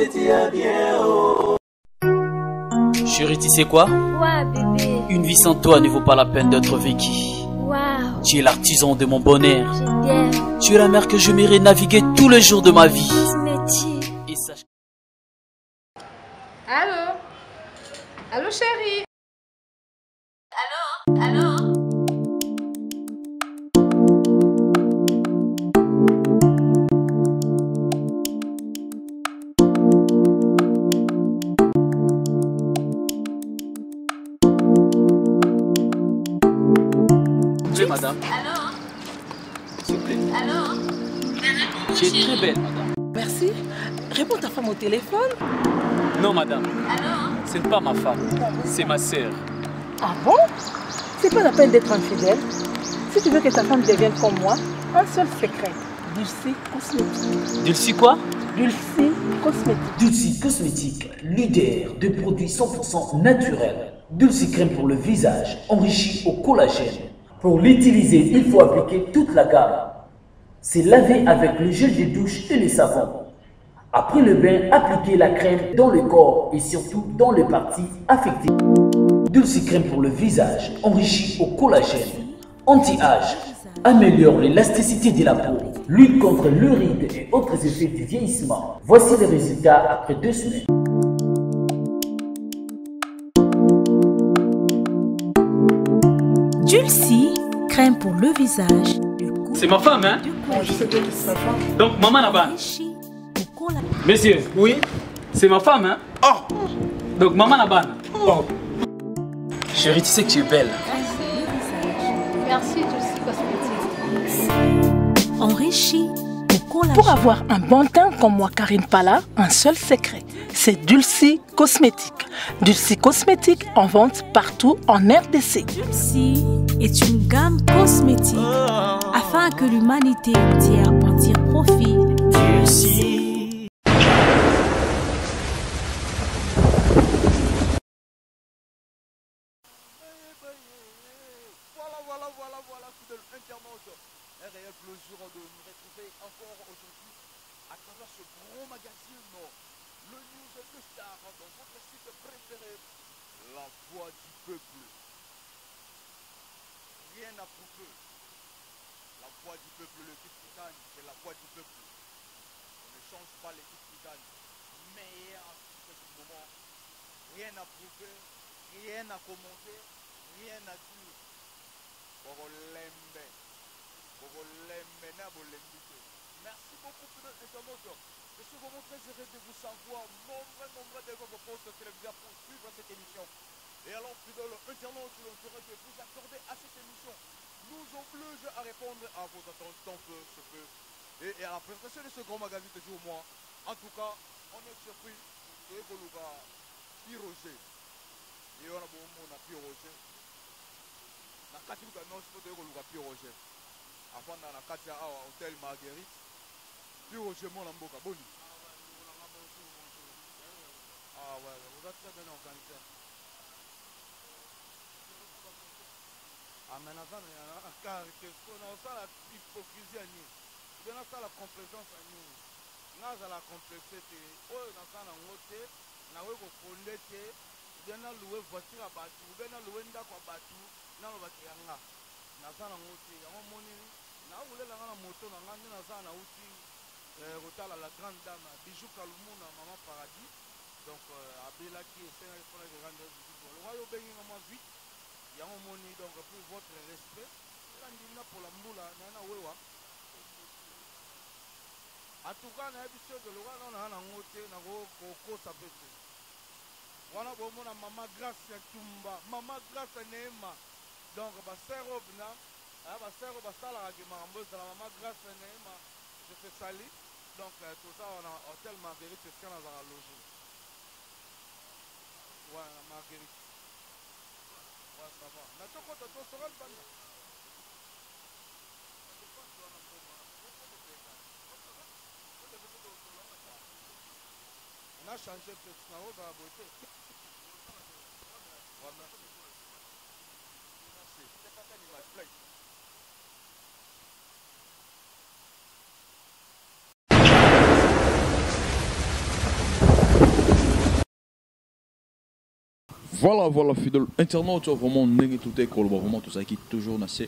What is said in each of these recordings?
City ya bien oh. Chérie, tu sais quoi Ouais, bébé. Une vie sans toi ne vaut pas la peine d'être vécue. Waouh. Tu es l'artisan de mon bonheur. Je t'aime. Tu es la mer que je m'irai naviguer tous les jours de ma vie. Tu me tues. Et sache Allô Allô chérie Allô Allô Oui, madame. Allô S'il vous plaît. Allô Tu es très belle, madame. Merci. Réponds ta femme au téléphone. Non, madame. Allô Ce n'est pas ma femme. C'est ma sœur. Ah bon C'est pas la peine d'être infidèle. Si tu veux que ta femme devienne comme moi, un seul secret. Dulcie Cosmétique. Dulcie quoi Dulcie Cosmétique. Dulcie Cosmétique, leader de produits 100% naturels. Dulcie crème pour le visage, enrichi au collagène. Pour l'utiliser, il faut appliquer toute la gamme. C'est laver avec le gel de douche et le savon. Après le bain, appliquez la crème dans le corps et surtout dans les parties affectées. Dulcie crème pour le visage, enrichi au collagène, anti-âge, améliore l'élasticité de la peau, lutte contre le ride et autres effets du vieillissement. Voici les résultats après deux semaines. Dulcie, crème pour le visage. le cou, C'est ma femme, hein du cou, Je sais bien que c'est sa femme. Donc, maman là-bas. enrichi au collagène. Monsieur, Oui. c'est ma femme, hein Oh Donc, maman là-bas. Oh Chérie, tu sais que tu es belle. Merci Dulcie Cosmétique. Enrichi au collagène. Pour avoir un bon teint comme moi, Karine Pala, un seul secret, c'est Dulcie Cosmétique. Dulcie Cosmétique en vente partout en RDC. Dulcie est une gamme cosmétique afin que l'humanité entière en tire profit. Dulcie. Voilà, voilà, voilà, voilà, fidèle internaute. Un réel plaisir de nous retrouver encore aujourd'hui à travers ce gros magazine, le News de Star, dans votre site préféré, La Voix du Peuple. Rien à prouver. La voix du peuple, l'équipe qui gagne, c'est la voix du peuple. On ne change pas l'équipe qui gagne. Meilleur artiste du moment. Rien à prouver, rien à commenter, rien à dire. Bokolembe. Bokolembe na bolembi te. Merci beaucoup, fidèles internautes. Je suis vraiment très heureux de vous savoir nombreux, nombreux devant vos postes téléviseurs pour suivre cette émission. Et alors, fidèles internautes, l'intérêt que vous accordez à cette émission nous oblige à répondre à vos attentes tant peu se peut. Et, et à la présentation de ce grand magazine de jour, moi, en tout cas, on est surpris de Koluka Piroger. Et on a bon on a Piroger. Na kati luka nyonso mpo toye koluka Pi Roger afanda na kati ya awa hotel Marguerite. Pi Roger mwana mboka boni. Ah ouais, vous êtes très bien organisé. Ah mais naza na car te po na osala hypocrisie ya nini obe nasala complaisance ya nini nga azala complexe te oyo naza nango te nakoki kofonde te obe nalouer voiture ya bato obe nalouer ndako ya bato nalobaki ya nga naza nango te yango moni nakolela nga na moto na nga nde naza nauti kotala la grande dame Bijou Kalumuna mama paradis donc abelaki esengaki mpona rendre visite lokwa yo obengi nga mwa vite yango moni donc pour votre respect elandi napola mbula naye na wewa en tout cas nayebi soki lokwa nano naa nango te nakokosa mpe te wana bomona mama Grâce ya Tumba mama Grâce ya Neema donc basere oyo mpena aya basere oyo basalaka ke makambo ezala mama Grâce ya Neema je te salue donc toza wana hôtel Marguerite esika nazalaka loge wana Marguerite ouais, ça va na tokota tosoka libanda on a changé peut-être nakozala boye te Ouais, merci. Merci. Play. Voilà, voilà, fidèle internaute, vraiment, ndenge tout est koloba, vraiment, tout ça qui toujours na se,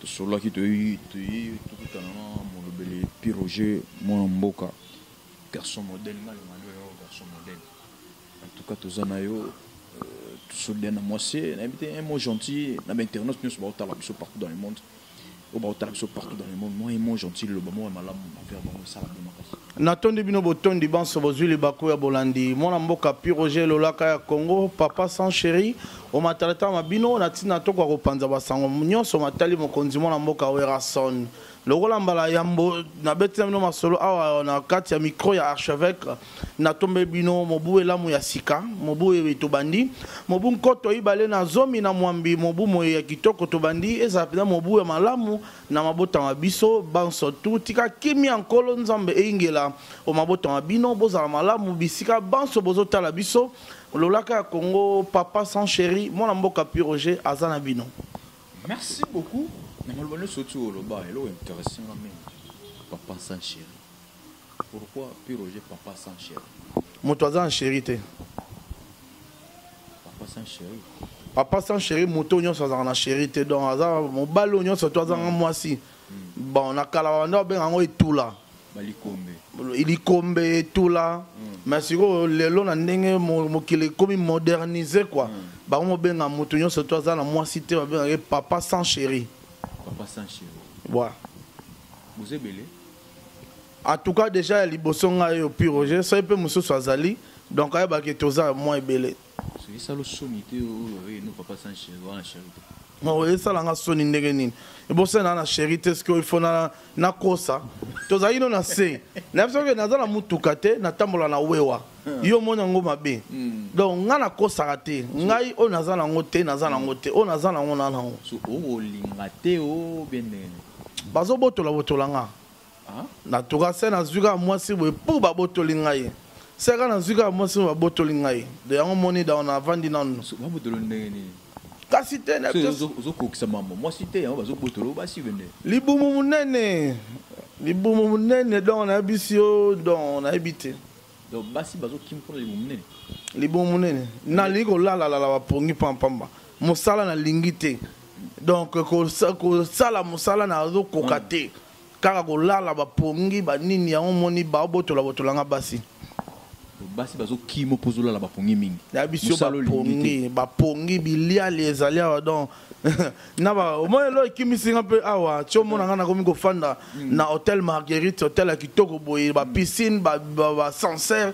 tosololaki, toyebi, toyebi, tokutana na molobeli Pi Roger, mwana mboka, garçon modèle, nga linga nde oyo garçon modèle. En tout cas, toza na yo, tosoli na mwasi, nayebi te, un mot gentil, na ba internaute nyonso baotala biso partout dans le monde, oyo baotala biso partout dans le monde, moi, un mot gentil, liloba moko ya malamu envers bango, esala bien makasi. Natondi bino botondi banso bozwi libaku ya bolandi mwana mboka Pi Roger Lolaka ya Congo, papa sans chéri omatalatala ma bino na ntina tokoka kopanza basango nyonso matali mokonzi mwana mboka Werrason. Lokola mbala yambo nabeti na bino masolo awa na kati ya micro ya archevêque, natombe bino mobu elamu ya sika, mobu ewe tobandi, mobu nkoto ibale na zomi na mwambi, mobu moye ya kitoko tobandi, ezala mpenza mobu ya malamu na mabota ma biso banso tu. Tika kimia nkolo nzambe eyingela o mabota ma bino, bozala malamu bisika banso bozotala biso. Lolaka ya Congo, papa sans chéri, mwana mboka Pi Roger aza na bino. Merci beaucoup. Na maloba nyonso oti oloba, eloko intéressant nga mingi, papa sans chéri. Pourquoi Pi Roger papa sans chéri? Moto aza na chéri te. Papa sans chéri. Papa sans chéri, moto nyonso azalaka na chéri te. Donc aza mobali oyo nyonso to azanga mwasi. Bon, na kala banda babenga yango etula. Balikombe. Likombe etula. Mais sikoyo lelo na ndenge mokili ekomi modernisé quoi. Bango mobenga moto nyonso to aza na mwasi te, babengaka ye papa sans chéri. Papa sans chéri. Ouais. Vous êtes belé? En tout cas déjà ya liboso ngai oyo Pi Roger, soki mpe mosusu azali, donc ayebaki toza mwa ebele. Soki esala soni te oyo oyo no papa sans chéri, wana chéri te. Non, esalanga soni ndenge nini? Ebosana na chéri te, ce que il faut na nakosa. Tozali no na se. Na biso ke naza na mutuka te, natambola na wewa. Yo mona yango mabe. Donc nga nakosaka te. Ngai oyo naza nango te, naza nango te. Oyo naza nango na nango. So okolinga te o bien ndenge nini? Bazobotola botola nga. Ah? Na tuka se nazwi kaka mwasi boye pour babotoli ngai. Se kaka nazwi kaka mwasi boye babotoli ngai. De yango moni da na vandi nanu. So babotolo ndenge nini? Kasi te na So, biso ozokokisa mambo mwasi te, yango bazobotolo basi bende. Libumu munene. Libumu munene donc nayebisi yo, donc nayebi te. Donc basi bazokima mpona libumu munene. Libumu munene. Nalingi kolalalala bapongi pampamba. Mosala nalingi te. Donc kosala mosala nazokoka te. Kaka kolala bapongi banini yango moni baobotola botola nga basi. Basi bazokima mpo ozolala bapongi mingi. Nayebi yo Mosala olingi te. bapongi, bapongi biliali ezali awa donc na ba omoni elo ekimisi nga mpe awa ti omona nga nakomi kofanda na hôtel Marguerite, hôtel ya kitoko boye, ba piscine, ba ascenseur.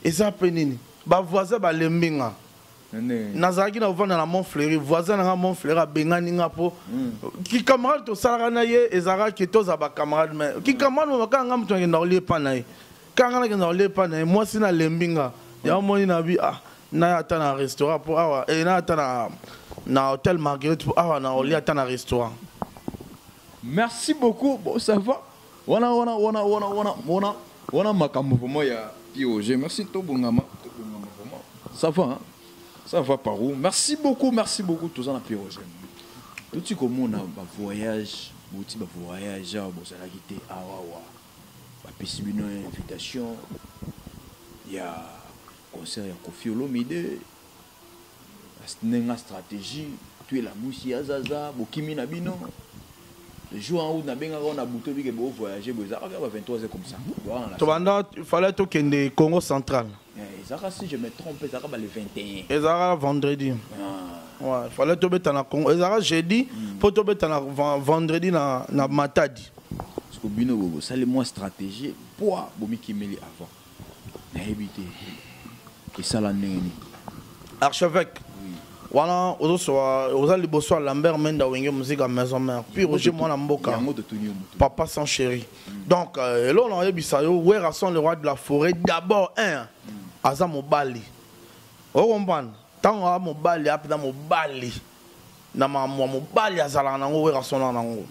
Eza mpe nini? Ba voisin balembi nga. Nene. Nazalaki na kovanda na Montfleury, voisin na nga Montfleury abengani nga po ki camarade tosalaka na ye ezalaka ke tozala ba camarade, mais ki camarade mo kaka nga moto akenda kolia epa na ye. Kaka nga nakenda kolia epa na ye, mwasi nalembi nga. Yango moni na bi, ah, naya ata na restaurant po awa, eh, naya ata na hôtel Marguerite po awa na kolia ata na restaurant. Merci beaucoup. Bon, ça va. Wana, wana, wana, wana, wana, wana, wana makambo vraiment ya Pi Roger. Merci Tobongama, Tobongama vraiment. Ça va, hein? Ça va par où? Merci beaucoup, merci beaucoup. Tous en Pi Roger. Tout ce que mon a ba voyage, bouti ba voyage, ah, bon, ça l'a quitté. Ah, wa, wa. Ba pesi bino invitation. Il y a concert ya Koffi Olomide. Nenga stratégie, tu es la moussi azaza, bokimi na bino. Le jour où na benga on a bouto bi ke bo voyager bo ezaka ba 23 heures comme ça. Voilà, la Tobanda, il fallait tokende Congo central. Eh, ezaka si je me trompe, ezaka ba le 21. Ezaka vendredi. Ah. Ouais, il fallait tobeta na Congo. Ezaka jeudi, po tobeta na vendredi na Matadi. Parce que bino bobo, sale moi stratégie, poids bomi kimeli avant. Na éviter. Et ça la ndenge ni. Archevêque. Oui. Wana ozosoa oza liboso ya Lambert Menda Wenge musique à maison mère. Puis Roger mwana mboka. Yango de Tony Omutu. Papa sans chéri. Donc eloko na oyebisa yo, Werrason le roi de la forêt d'abord un. Aza mobali. O comprendre? Tango a mobali a pena mobali. Na ma mwa mobali azala nango Werrason na nango.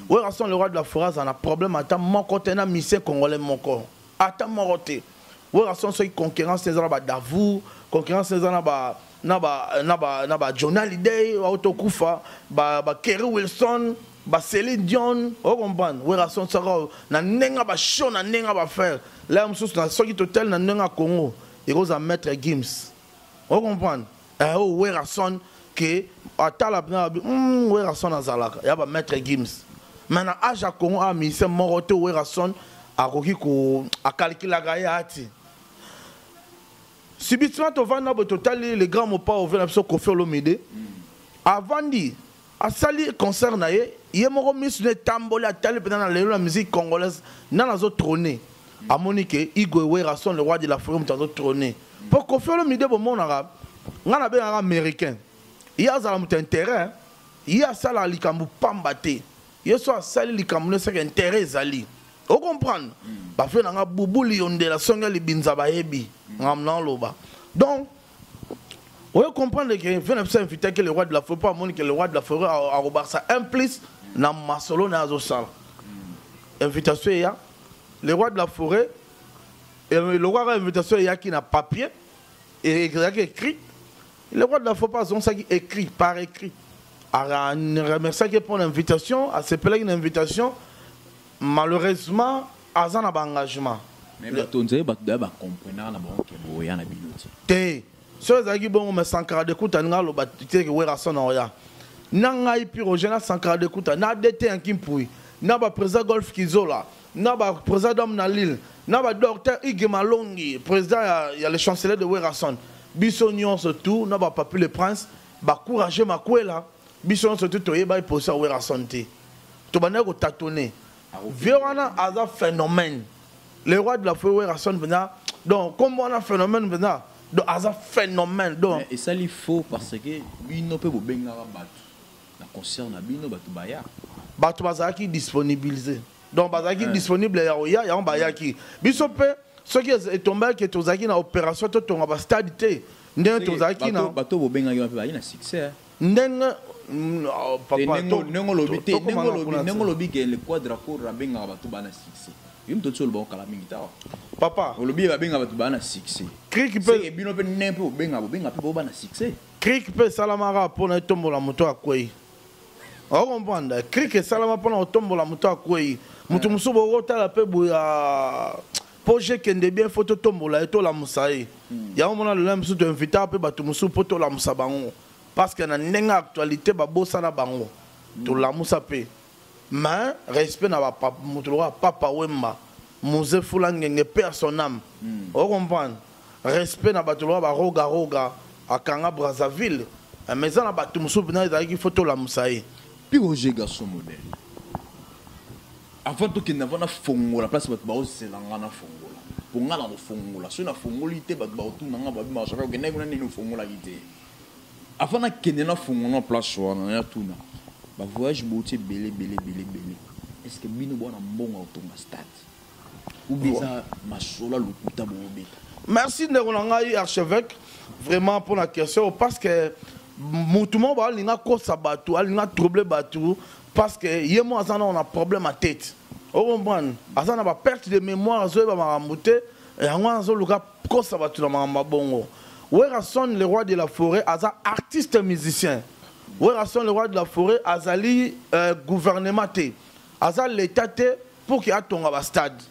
Werrason le roi de la forêt aza na problème ata moko te na musicien congolais moko. Ata moko te. Werrason soki concurrence eza na ba Davou, concurrence eza na ba na ba na ba na ba Johnny Hallyday, Autokufa, ba Kerry Wilson, ba Céline Dion, o comprendre? Werrason saka na nenga ba show na nenga ba faire. Là mususu na soki totel na nenga Congo, ekoza maître Gims. O comprendre? Oyo Werrason ke atala mpena abi Werrason azalaka ya ba Maître Gims. Mais na age ya Congo a musicien moko te Werrason akoki ko akalkilaka ye ati. Subitement tovanda boye, totali le grand Mopao, ve na biso Koffi Olomide avandi, asali concert na ye, ye moko misu na etamboli, atali mpenza na lelo na musique congolaise nani azotrône. Amoni ke Igwe Werrason, le roi de la forêt, moto azotrône. Mpo Koffi Olomide, bomonaka ngai nabengaka américain, ye azala moto intérêt, ye asalaka likambo pamba te. Ye so asali likambo no, esaka intérêt ezali, ocomprendre. Bafe na nga bubuli yondela songi ya libinza, bayebi ngambo na oloba. Donc oyo comprendre ke ve na biso invité ke le roi de la forêt, mpo amoni ke le roi de la forêt akobakisa un plus na masolo na ye azosala. Invitation eya, le roi de la forêt lokwaka invitation eyaki na papier, ezalaki écrit. Le roi de la forêt mpo azongisaki écrit par écrit, aremerciaki mpo na invitation, asepelaki na invitation. Malheureusement aza na baengagement. Mais bato nzele, bato daya bacomprenaka na bango ke boya na bino ti. Te, soki ezalaki bongo, mais Sankara de Kuta alinga aloba te ke Werrason oya na ngai pi Roger na Sankara de Kuta na DT Yanki Mpui na baprésident Golf Kizola na baprésident Dome na Lille na badocteur Ige Malongi, président ya le chancelier de Werrason. Biso nyonso tout na bapapi le prince, bacourage makwela, biso nyonso tout toyeba eposa Werrason te. Tobandaki kotâtonner vie wana, aza phénomène, le roi de la forêt Werrason mpenza. Donc kombo wana phénomène mpenza, donc aza phénomène donc. Mais esali faux parce que bino mpe bobengaka bato na concert na bino, bato baya. Bato bazalaki disponibilisé, donc bazalaki disponible ya koya, yango bayaki. Biso mpe soki etombaki tozalaki na opération totonga bastade te, ndenge tozalaki na Bato bobengaki mpe bayi na succès. Ndenge oh, papa, ndenge olobi te, tokoma ndenge na kuna olobi, ndenge te. Olobi ke le Quadra Kora abengaka bato bana succès, yo moto oti oloba okala mingi tawa. Papa. Olobi babengaka bato bana succès. Crik Seke mpe bino mpe ndenge mpe bobenga, bobenga mpe bo bana succès. Crik mpe esalamaka mpona etombola moto akwei, ocomprendre. Crik esalama mpona kotombola moto akwei. Moto mosusu bokotala mpe boya mpo je kende bien, faut totombola ye, tolamusa ye. Yango mona lelo mosusu toinvitaka mpe bato mosusu mpo tolamusa bango, parce que na ndenge ya actualité babosana bango, tolamusa mpe. Mais respect na moto lokola Papa Wemba, Mose Fula Ngenge, paix à son âme, ocomprendre. Respect na bato lokola barogaroga akanga Brazzaville. Mais eza na bato mosusu mpena ezalaki faut tolamusa ye. Mpi Roger garçon modèle, avant tokende, avant nafongola place bato baozelanga, nafongola mpo nga na kofongola. Soki nafongoli te, bato baotuna nga, babi mashaka okendaki kuna nini, ofongolaki te. Avant nakende nafongola na place wana, nayatuna bavoyage bouti ebele ebele ebele ebele. Est ce que bino bwana mbongo ya kotonga stade ou bien eza masolo ya lokuta boobeta? Merci ndeko na ngai archevêque, vraiment pour la question, parce que mutu moko balinga kosa bato, alinga trouble bato, parce que ye mo aza na problème ya tête, ocomprendre, aza na baperte de mémoire, azoyeba makambo te. Yango wana azoluka kosa bato na makambo ya bongo. Werrason le roi de la forêt aza artiste musicien. Werrason le roi de la forêt azali gouvernement te, aza l'état te pour ke atonga bastade.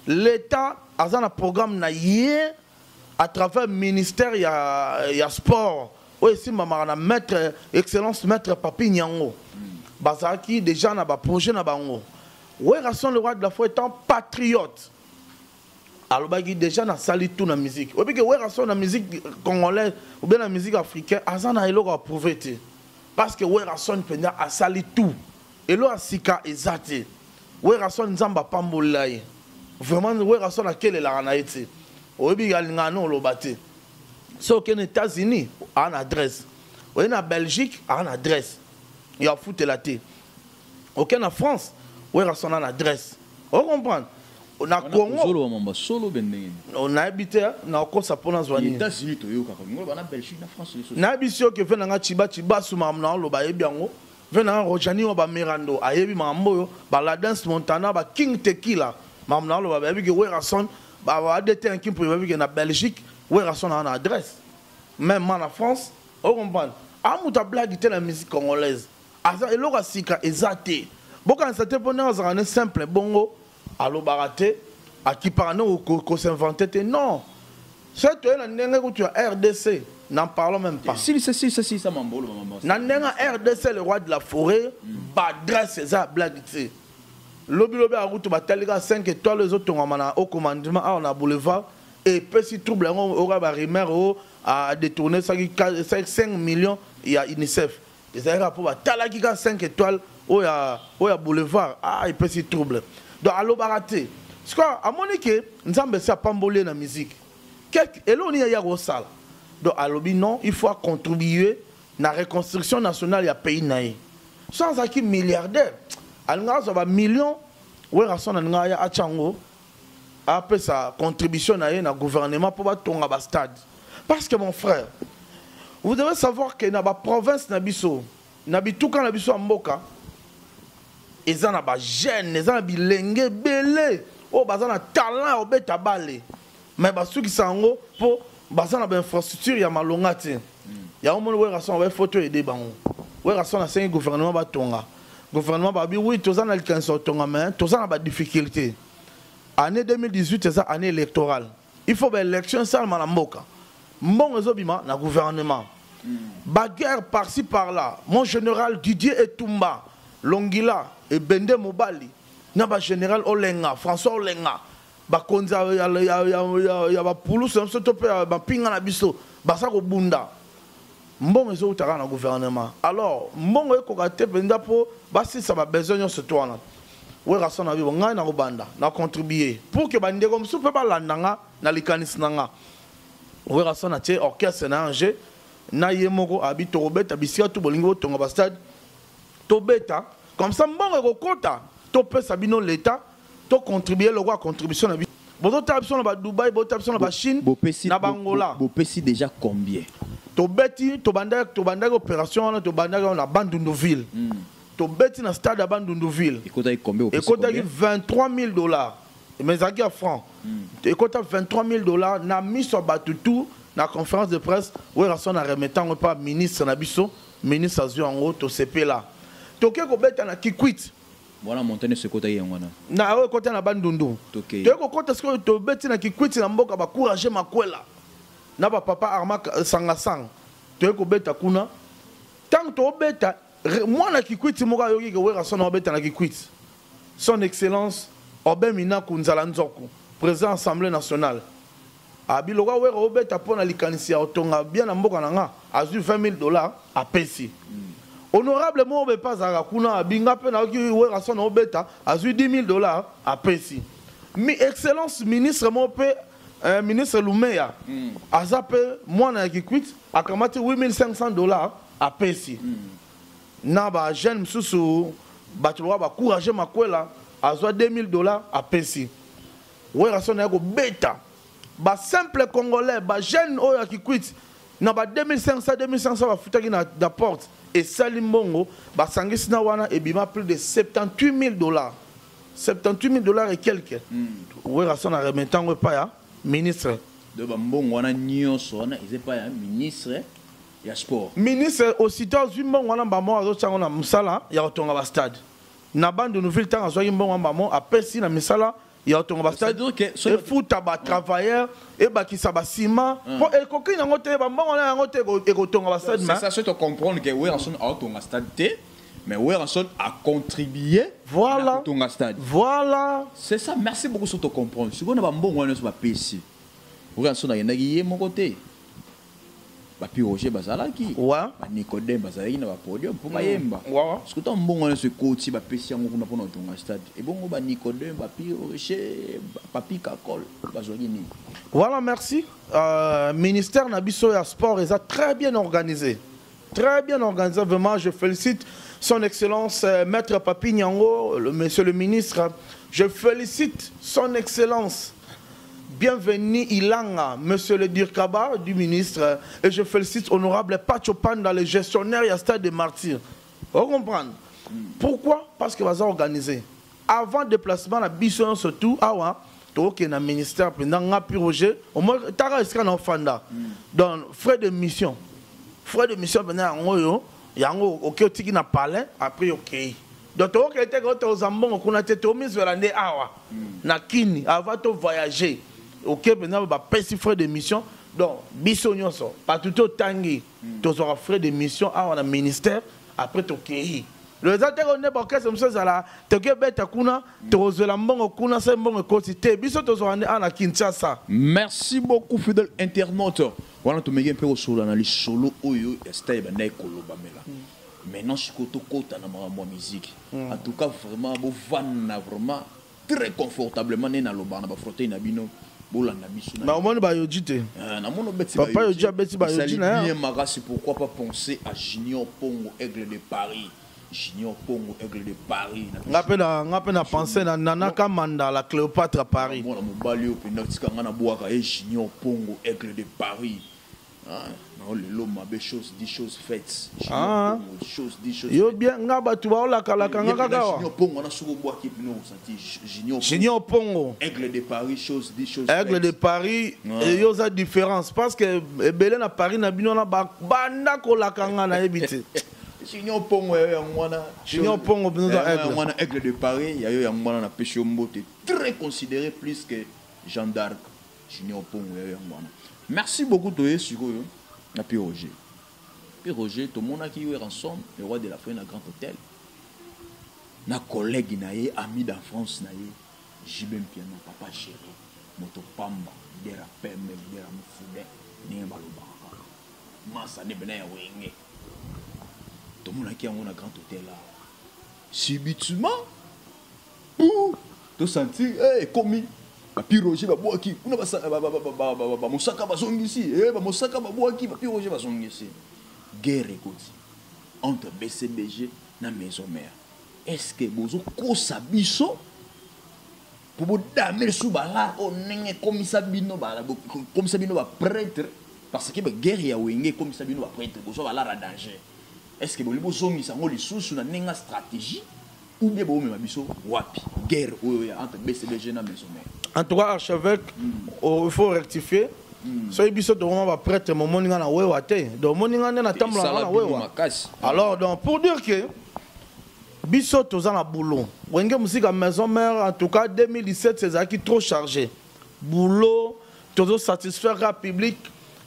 L'état aza na programme na ye à travers ministère ya sport oyo esimbamaka na maître, excellence maître Papi Nyango. Bazalaki déjà na baprojet na bango. Werrason le roi de la forêt étant patriote, alobaki déjà nasali tout na musique. Oyebi ke Werrason na musique congolaise ou bien na musique africaine aza na eloko aprouve te, parce que Werrason mpenza asali tout, eloko ya sika eza te. Werrason, Nzambe apambolela ye vraiment. Werrason akelelaka na ye te, oyebi alingaka na oloba te. Soki okende États-Unis, aa na adresse, oye na Belgique, aa na adresse ya futela te, oke na France, Werrason na adresse, ocomprendre. Na Congo ozoloba mamba solo be ndenge nini? Nayebi te, nakokosa mpo nazwa nini. États-Unis toyokaka ngolo bana Belgique na France lisusu. Nayebi si oke ve nanga Ciba Cibasu, makambo na oloba ayebi yango. Ve nanga Rojani oyo bamerando ayebi makambo oyo, baladens Montana, baking Tekila, makambo na oloba bayebi ke Werrason badt yanki mpo bayebi ke na Belgique Werrason aa na adresse, même ma na France, ocomprendre. Amutu ablagi te na musique congolaise, aza eloko ya sika eza te. Bokanisa te mpo ndenge azalaka ne simple bongo, alobaka te, akipaka nde kos'inventer te, non. Soki toye na ndenge kutu ya RDC. N'en parlons même pas. Silisa, silisa, silisa mambolo mama. Na ndenge RDC, le roi de la forêt, baadresse eza blague te. Lobilobi arutu batali kaka 5 étoiles ezotongama na au commandement awa na boulevard, epesi trouble yango oka barumeur o adétourné soki 5 millions ya UNICEF. Ezalaki kaka mpo batalaki kaka 5 étoiles oyo ya boulevard. Ah, epesi trouble. Donc alobaka te. Sikoyo amoni ke Nzambe esi apamboli ye na musique, quelque eloko nini ya kosala. Donc alobi non, il faut contribuer na reconstruction nationale ya pays na ye. So azalaki milliardaire, alingaka azwa bamillion. Werrason alingaka ya atya yango, apesa contribution na ye na gouvernement mpo batonga bastade. Parce que, mon frère, vous devez savoir que na baprovince na biso, na bituka na biso ya mboka, eza na bajeune, eza na bilenge ebele oyo baza na talent ya kobeta bale, mais basukisa yango mpo baza na bainfrastructure ya malonga te. Yango moni Werrason abai foto ede bango. Werrason asengi gouvernement batonga. Gouvernement babi oui, toza na likanisi ya kotonga, mais toza na badifficulté. Année 2018 eza année électorale, il faut baélection esalama na mboka, mbongo ezobima na gouvernement, baguerre par-ci par-là. Mon général Didier Etumba Longila ebende mobali na bagénéral Olenga, François Olenga, bakonzi ya bapulusu na biso to mpe ya bapinga na biso, baza kobunda. Mbongo ezowutaka na gouvernement, alors mbongo ekoka te mpenza mpo basilisa babesoin nyonso to wana. Werrason na bibo, ngai nakobanda na contribuer pour que bandeko mosusu mpe balanda nga na likanisi na nga. Werrason atie orchestre na Ange na ye moko, abi tokobeta bisika tu bolingi botonga bastade, tobeta comme ça, mbongo ekokota, topesa bino l'état, tocontribue lokola contribution na biso. Bozotala biso na badubai, bozotala biso na bachine, na bangola. Bopesi déjà combien? Tobeti, tobandaki opération wana, tobandaki wana na Bandunduville. Tobeti na stade ya Bandunduville. Ekotaki combien? Bopesi Ekotaki combien? 23 000 dollars, mais ezalaki ya franc. Ekota 23 000 dollars na miso ya bato tu. Na conférence de presse, Werrason na remettre yango epa ministre na biso. Ministre azwi yango, tosepela. Toke kobeta na Kikwit. Wana montagne nyonso ekotaki yango wana? Na oyo ekota na Bandundu. Tokei. Toye kokota sikoyo, tobeti na Kikwiti, na mboka bacourage Makwela na bapapa Arma Sangasanga. Toye kobeta kuna. Ntango tobeta, mwana Kikwiti moko ayoki ke Werrason obeta na Kikwiti. Son Excellence Aubin Minaku Nzala Nzoku, président Assemblée nationale, abi lokwa Wera obeta mpo na likanisi ya kotonga bien na mboka na nga, azwi 20 000 dollars, apesi. Honorable moko be mpe azalaka kuna, abinga mpe nayoki Werrason obeta, azwi 10 000 dollars, apesi. Mi excellence ministre moko mpe, ministre Lumeya, aza mpe mwana ya Kikwit, akamati 8500 dollars, apesi. Na bajeune mosusu, bato lokola bacourage Makwela, azwa 2000 dollars, apesi. Werrason aye kobeta, basimple congolais, bajeune oyo ya Kikwit, na ba 2500 2500 bafutaki na porte, esali mbongo. Basangisi na wana, ebima plus de 78 000 dollars, 78 000 dollars et quelque. Werrason aremettre yango epai ya ministre. Donc bambongo wana nyonso wana eza epai ya ministre ya sport? Ministre aussitôt azwi mbongo wana, mbamo azotia yango na mosala ya kotonga bastade na Bandundu-ville. Ntango azwaki mbongo wana, mbamo apesi na misala ya kotonga bastade, efuta batravailleur, ebakisa basima, mpo ekoki nango te, bambongo na yango te ekotonga bastade. C'est ça, c'est comprendre que Werrason aotonga stade te, mais Werrason a contribué. Voilà. Tonga stade. Voilà. C'est ça, merci beaucoup sur te comprendre. Sikoyo na bambongo wana nyonso bapesi, Werrason akendaki ye moko te. Bapi Roger bazalaki, banicodème bazalaki na bapodium mpo bayemba. Soki ta mbongo wana nyonso ekoti, bapesi yango kuna mpona kotonga stade, ebongo banicodème, bapi Roger, Papi Kakol bazwaki nini? Voilà, merci. Ministère na biso ya sport est très bien organisé. Très bien organisé, vraiment, je félicite son excellence Maître Papi Nyango, monsieur le ministre. Je félicite son excellence Bienvenue Ilanga, monsieur le Dirkaba du ministre. Et je félicite honorable Pacho Panda, le gestionnaire ya stade des Martyrs. Vous comprenez? Pourquoi? Parce que vous organisé. Avant déplacement, la mission surtout, awa, toke na ministère mpenza, nga pi Roger, au moins tara esika na ofanda. Donc frais de mission, frais de mission mpenza yango oyo, yango oke otiki na palais, après okei. Donc tokokende te ke toza mbongo kuna te, tomizwela nde awa na kini avant to voyager. Oke mpenza, bapesi frais de mission. Donc biso nyonso bato totangi, tozwaka frais de mission awa na ministère, après tokei. Eza te nde baorchestre mosusu ezala tokebeta kuna, tokozwela mbongo kuna, se mbongo ekoti te. Biso tozwaka nde awa na Kinshasa. Merci beaucoup, fidèle internaute. Wana tomeki mpe kosolola na lisolo oyo ya style ebandaki kolobamela. Maintenant sikoyo tokota na makambo ya musique. En tout cas, vraiment bovanda vraiment très confortablement, nde nalobaka na bafauteuil na bino, bolanda biso. Na omoni bayoji te. Namoni obeti. Papa Yoji abeti bayoji na ye. Bien makasi. Pourquoi pas penser à Junior Pongo, Aigle de Paris? Junior Pongo, Aigle de Paris. Nga mpe na pensé na Nana Kamanda, la Cléopâtre à Paris. Mwana mobali oyo mpenza tika nga na bwaka ye, Junior Pongo, Aigle de Paris. Ah, nao lelo mabe, chose dit, chose faite. Ah. Pongo, chose dit, chose yo bien. Nga bato baolakalaka nga kaka wa. Junior Pongo wana, soki obwaki bino osanti Junior. Junior Pongo. Aigle de Paris, chose dit, chose Aigle faite. de Paris. Ouais. Yo oza différence parce que ebele na Paris na bino wana banda kolaka, nga nayebi te. Junior Pongo yayo yango wana. Junior Pongo mpenza oza Yayo aigle. yango wana, Aigle de Paris yayo yango wana. Napesi yo mbote, très considéré plus que Jeanne d'Arc. Junior Pongo yayo yango wana, merci beaucoup. Toye sikoyo na Pi Roger. Pi Roger, tomonaki yo ensemble, le roi de la forêt, na Grand Hôtel, na collègue na ye, ami d'enfance na ye, JB Mpiana, papa chéri, moto pamba, leader ya pembe, leader ya mofude, ndenge balobaka kaka masa nde pena ya Wenge. Tomonaki yango na Grand Hôtel awa. Subitement pou tosentir ekomi bapi Roger babwaki kuna, bamosaka bazongisi, bamosaka babwaki, bapi Roger bazongisi. Guerre ekoti entre BCBG na Maison Mère. Est ce que bozokosa biso po bodame lisusu balare oyo ndenge ekomisa bino, ekomisa bino baprêtre? Parce que baguerre ya Wenge ekomisa bino baprêtre, bozwa balare ya danger. Est ce que boli bozongisa yango lisusu na ndenge ya stratégie ou bien bomema biso wapi, guerre oyo ya entre BCBG na Maison Mère? En tout cas, archevêque, il faut rectifier. Soki biso tokoma baprêtre, momoni nga na wewa te. Donc omoni nga nde natambolaka Esala na bino wewa. Makasi. Alors donc, pour dire que biso toza na boulot, Wenge Musica Maison Mère, en tout cas 2017 ezalaki trop chargé boulot. Tozosatisfaire ka public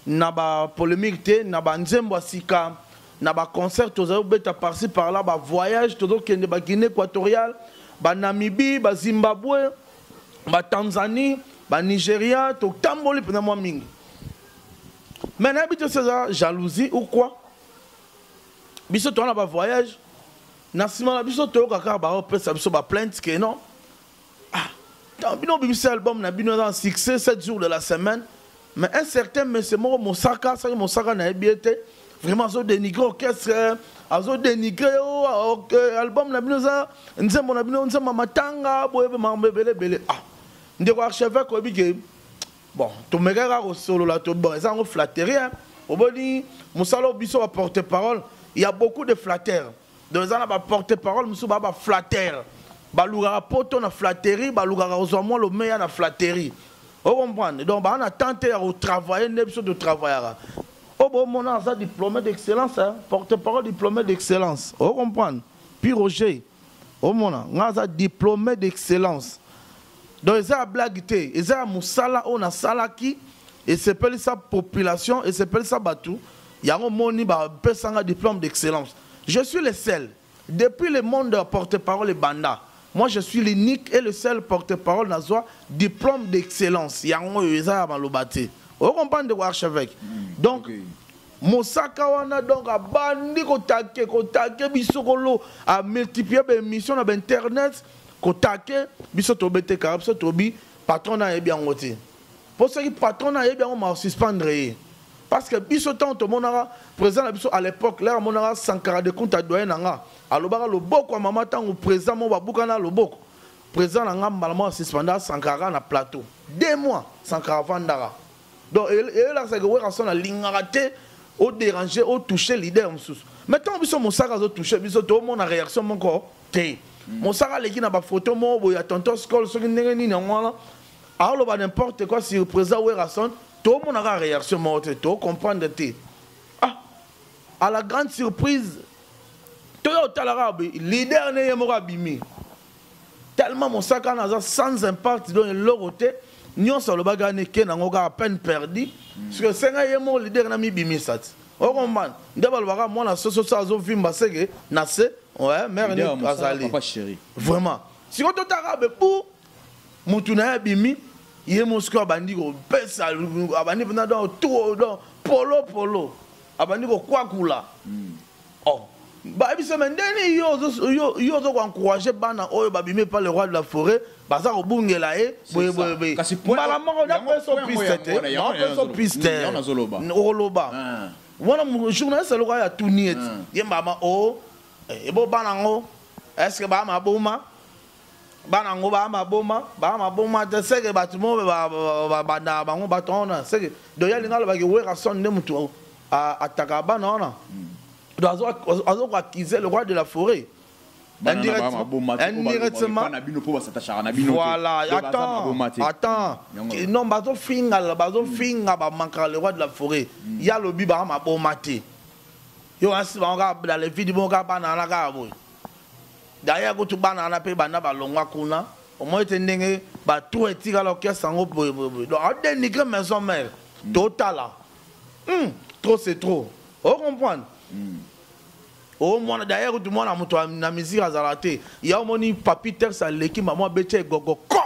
na bapolémique te, na banzembo ya sika, na baconcert tozali kobeta par-ci par-là, bavoyage tozokende baguinée équatoriale, banamibie, bazimbabwe, batanzanie, banigéria, totamboli mpenza mwa mingi. Mais nayebi te so eza jalousie ou quoi. Biso toza na bavoyage, na nsima na biso toyoka kaka baopesa biso baplainte ke non, ah, tant bino obimisi album na bino eza na succès 7 jours de la semaine, mais un certain monsieur moko Mosaka, soki Mosaka nayebi ye te, vraiment azodénigre orchestre, azodénigre oh, album na bino, eza nzembo na bino, nzembo ya matanga boye, makambo ebele ebele. Ah, ndeko archevêque, oyebi ke bon, tomekaki kaka kosolola to bon, eza yango flatterie, hein. Oboni mosala oyo biso baporte parole, il y a beaucoup de flatteurs. Donc eza na baporte parole mosusu baa baflatteur, balukaka poto na flatterie, balukaka kozwa mwa lomeya na flatterie, ocomprendre? Donc baa na temps te ya kotravaille nde biso totravaillaka. Oyo bomona aza diplômé d'excellence, hein? Porte parole diplômé d'excellence, ocomprendre? Puis Roger, omona nga aza diplômé d'excellence. Donc eza ya blague te, eza ya mosala oyo nasalaki, esepelisa population, esepelisa bato. Yango moni bapesanga diplôme d'excellence. Je suis le seul depuis le monde ya porte-parole ebanda. Moi, je suis l'unique et le seul porte-parole nazwa diplôme d'excellence. Yango oyo eza ya maloba te, ocomprendre, ndeko archevêque? Donc Mosaka wana, donc abandi kotake kotake biso, kolo amultiplie baémission na bainternet, kotake biso. Tobetekaka biso, tobi patron na ayebi yango te, mpo soki patron na ayebi yango, masuspendre ye. Parce que biso, ntango tomonaka président na biso à l'époque, lere amonaka Sankara de Kunta, doyen na nga, alobaka loboko ya mama. Ntango président moko babukana loboko, président na nga mbala moko asuspendaka Sankara na plateau, 2 mois Sankara avandaka. Donc eyelakisaka Werrason alingaka te odéranger, otouche leader mosusu. Mais ntango biso Mosaka azotouche biso, toomona réaction moko te. Mosaka aleki na bafoto moko boye ya tonton Scol, soki ndenge nini yango wana, aoloba n'importe quoi sur président Werrason, tomonaka réaction moko te, tocomprendre te. Ah, à la grande surprise, toya otalaka leader ne ye moko abimi. Tellement Mosaka wana aza sans impact, donc eloko te. Nyonso alobaki wana eke nango kaka peine perdue. Parce que senga ye moko leader na mibimisa ti. Okomba nde balobaka mwana soso so azovimba seke na se, ouais, mère Leader ya ni mosaka, azali. Papa Chéri. Vraiment. Sikoyo totaka be pour mutu na ye abimi, ye mosiko abandi kopesa, abandi mpenza donc tout donc polo polo. Abandi kokwakula. Oh. Bayebisa me ndeni yo yo ozo koencourage bana oyo babimi pa le roi de la forêt, baza kobungela ye boye boye boye. Kasi point- Mbala moko yango- napesa point yango piste te, yango wana, yango napesa nazoloba. piste. Yango nazoloba. Okoloba. Ah. Wana journaliste aloko aya tuni ete Ah. ye mbama o ebo bana yango est ce que baa maboma, bana yango baa maboma, baa maboma te, seke bato mo babandaka bango bato wana seke donc ye alingi alobaki Werrason nde motu atakaka bana wana. Donc azo koaccuser le roi de la forêt Bana na indirectement. ba maboma te, oyo balobaka Indirectement. epa na bino mpo basatachaka na bino te. Voilà, Donc, baza attends, maboma te. attends. Yango. Non, bazofinga, bazofinga, bamankaka le roi de la forêt. Ya lobi ba maboma te. Yo asi bango kaka dans les vides, bongo kaka bana wana kaka boye. D'ailleurs, kutu bana wana mpe banda balongwa kuna, omoni ete ndenge bato etikala orchestre yango boye boye boye. Donc, adénigre maison mère. Totala. Trop c'est trop. O comprendre? O mwana d'ailleurs kutu mwana moto na musique azala te. Ya omoni Papi Tex aleki mama abeti egogo ko.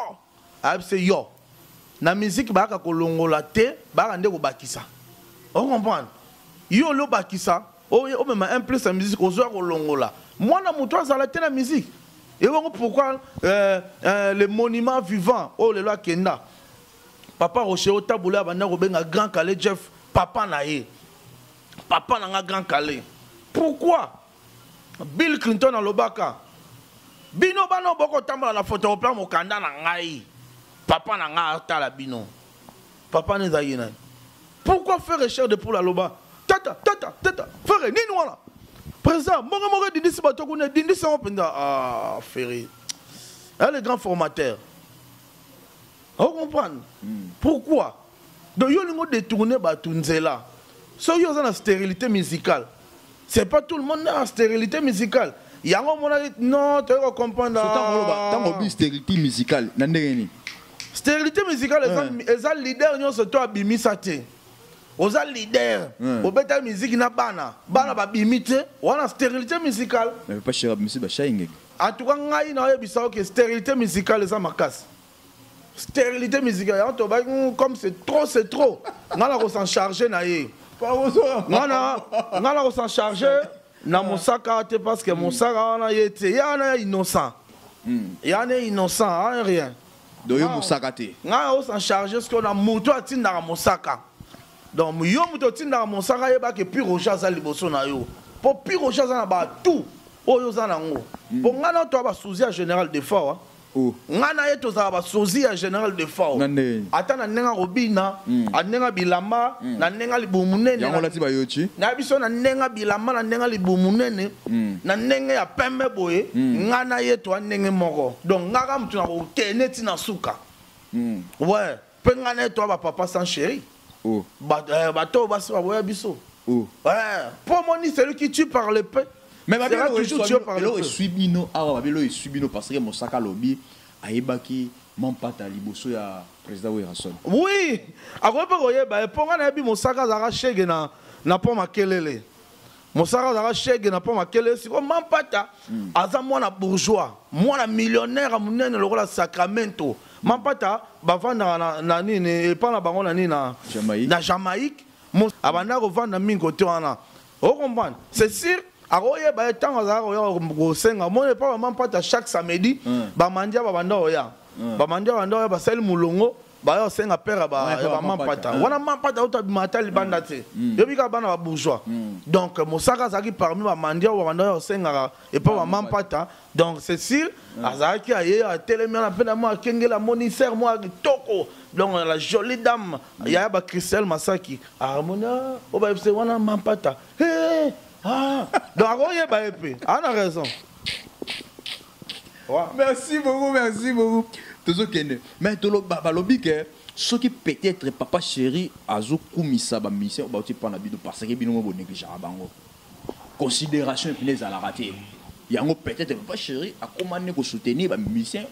Ayebisi yo. Na musique bayaka kolongola te, bayaka nde kobakisa. O comprendre? Yo lo bakisa, o omema un plus na musique ozwa kolongola. Mwana moto azala te na musique. Et bongo pourquoi le monument vivant oyo lelo akenda. Papa Rocher otabula banda kobenga Grand Kallé Jeff papa na ye. Papa na nga Grand Kallé. Pourquoi Bill Clinton alobaka bino bana boko tambola na photocopie mokanda na ngai, papa na nga atala bino, papa ne ezalaki nani? Pourquoi faire chair de poule aloba tata tata tata frère nini wana président moko moko edindisi bato kuna edindisi yango mpenza. Ah Ferré, hein, le grand formateur, on comprendre pourquoi donc yo lingo détourner bato nzela. Soki oza na stérilité musicale, c'est pas tout le monde na stérilité musicale yango omonaki non, toyei kocomprendre. So, ntango ntango obi stérilité musicale na ndenge nini? Stérilité musicale eza, eza leader nyonso to abimisa te. Oza leader, obeta musique na bana, bana babimi te, wana stérilité musicale. Mais Papa Chéri abimisi bashaingeke. En tout cas ngai nayebisa oke stérilité musicale eza makasi. Stérilité musicale yango tobaki comme c'est trop c'est trop, ngai na kosan charge na ye, ngai na kosan charge na mosaka te, parce que mosaka wana ye te, ye wana ya innocent, ye wana innocent, wana rien. Donc yo mosaka te. Ngai osan charge soki na moto atindaka mosaka. Donc yo moto otindaka mosaka, yebaki Pi Roger aza liboso na yo, mpo Pi Roger aza na batu oyo oza nango, mpo ngai na to basuzi ya général Defao. Oh. Ngai na ye tozala basozi ya général Defao. Na ndenge nini? Ata na ndenge akobina, na ndenge bilamba, na ndenge libumu nene. Yango olati bayochi. Na biso na ndenge bilamba, na ndenge libumu nene, na ndenge ya pembe boye, ngai na ye toa ndenge moko. Donc ngai kaka motu na kokende ntina suka. Ouais, mpe ngai na ye toa bapapa sans chéri. Oh. Bato oyo basi baboya biso. Oh. Ouais, mpo omoni celui qui tue par l'épée Mais sera toujours tué par eloko l'épée. eswi bino awa, babelo eswi bino parce que mosaka alobi ayebaki mampata liboso ya président Werrason. Oui, akoki mpe koyeba ye, mpo ngai nayebi mosaka azalaka shege na mpo makelele. Mosaka azalaka shege na mpo makelele. Sikoyo mampata aza mwana bourgeois, mwana millionnaire ya monene lokola Sacramento. Mampata bavandaka na nini epa na bango na nini na Jamaïque. Na Jamaïque. Abandaka kovanda mingi kote wana, ocomprendre? C'est sûr akoyeba ye ntango azalaka koya kosenga. Omoni epa bamampata chaque samedi, bamandia babanda koya, bamandia babanda koya, basali molongo, baya kosenga pere ya Wana ya epa bamampata. bamampata. Wana mampata oyo abima ata libanda te, yobi kaka bana babourgeois. Donc mosaka azalaki parmi bamandia oyo babanda oyo kosengaka epa bamampata. Donc c'est sûr azalaki aye atelemi wana mpe na mwa akengeli, amoni ser mwa kitoko, donc la jolie dame yaya bacristel Masaki, amoni oyo bayebise wana mampata. Eh, ah. Donc akoyeba ye mpe ana raison. Ouais. Merci beaucoup, merci beaucoup. Tozokende mais balobi ke soki peut-être Papa Chéri azokumisa bamusicien oyo bauti mpa na bino parce que bino mo bonégligeaka bango, considération epene ezalaka te. Yango peut-être Papa Chéri akóma nde kosoutenir bamusicien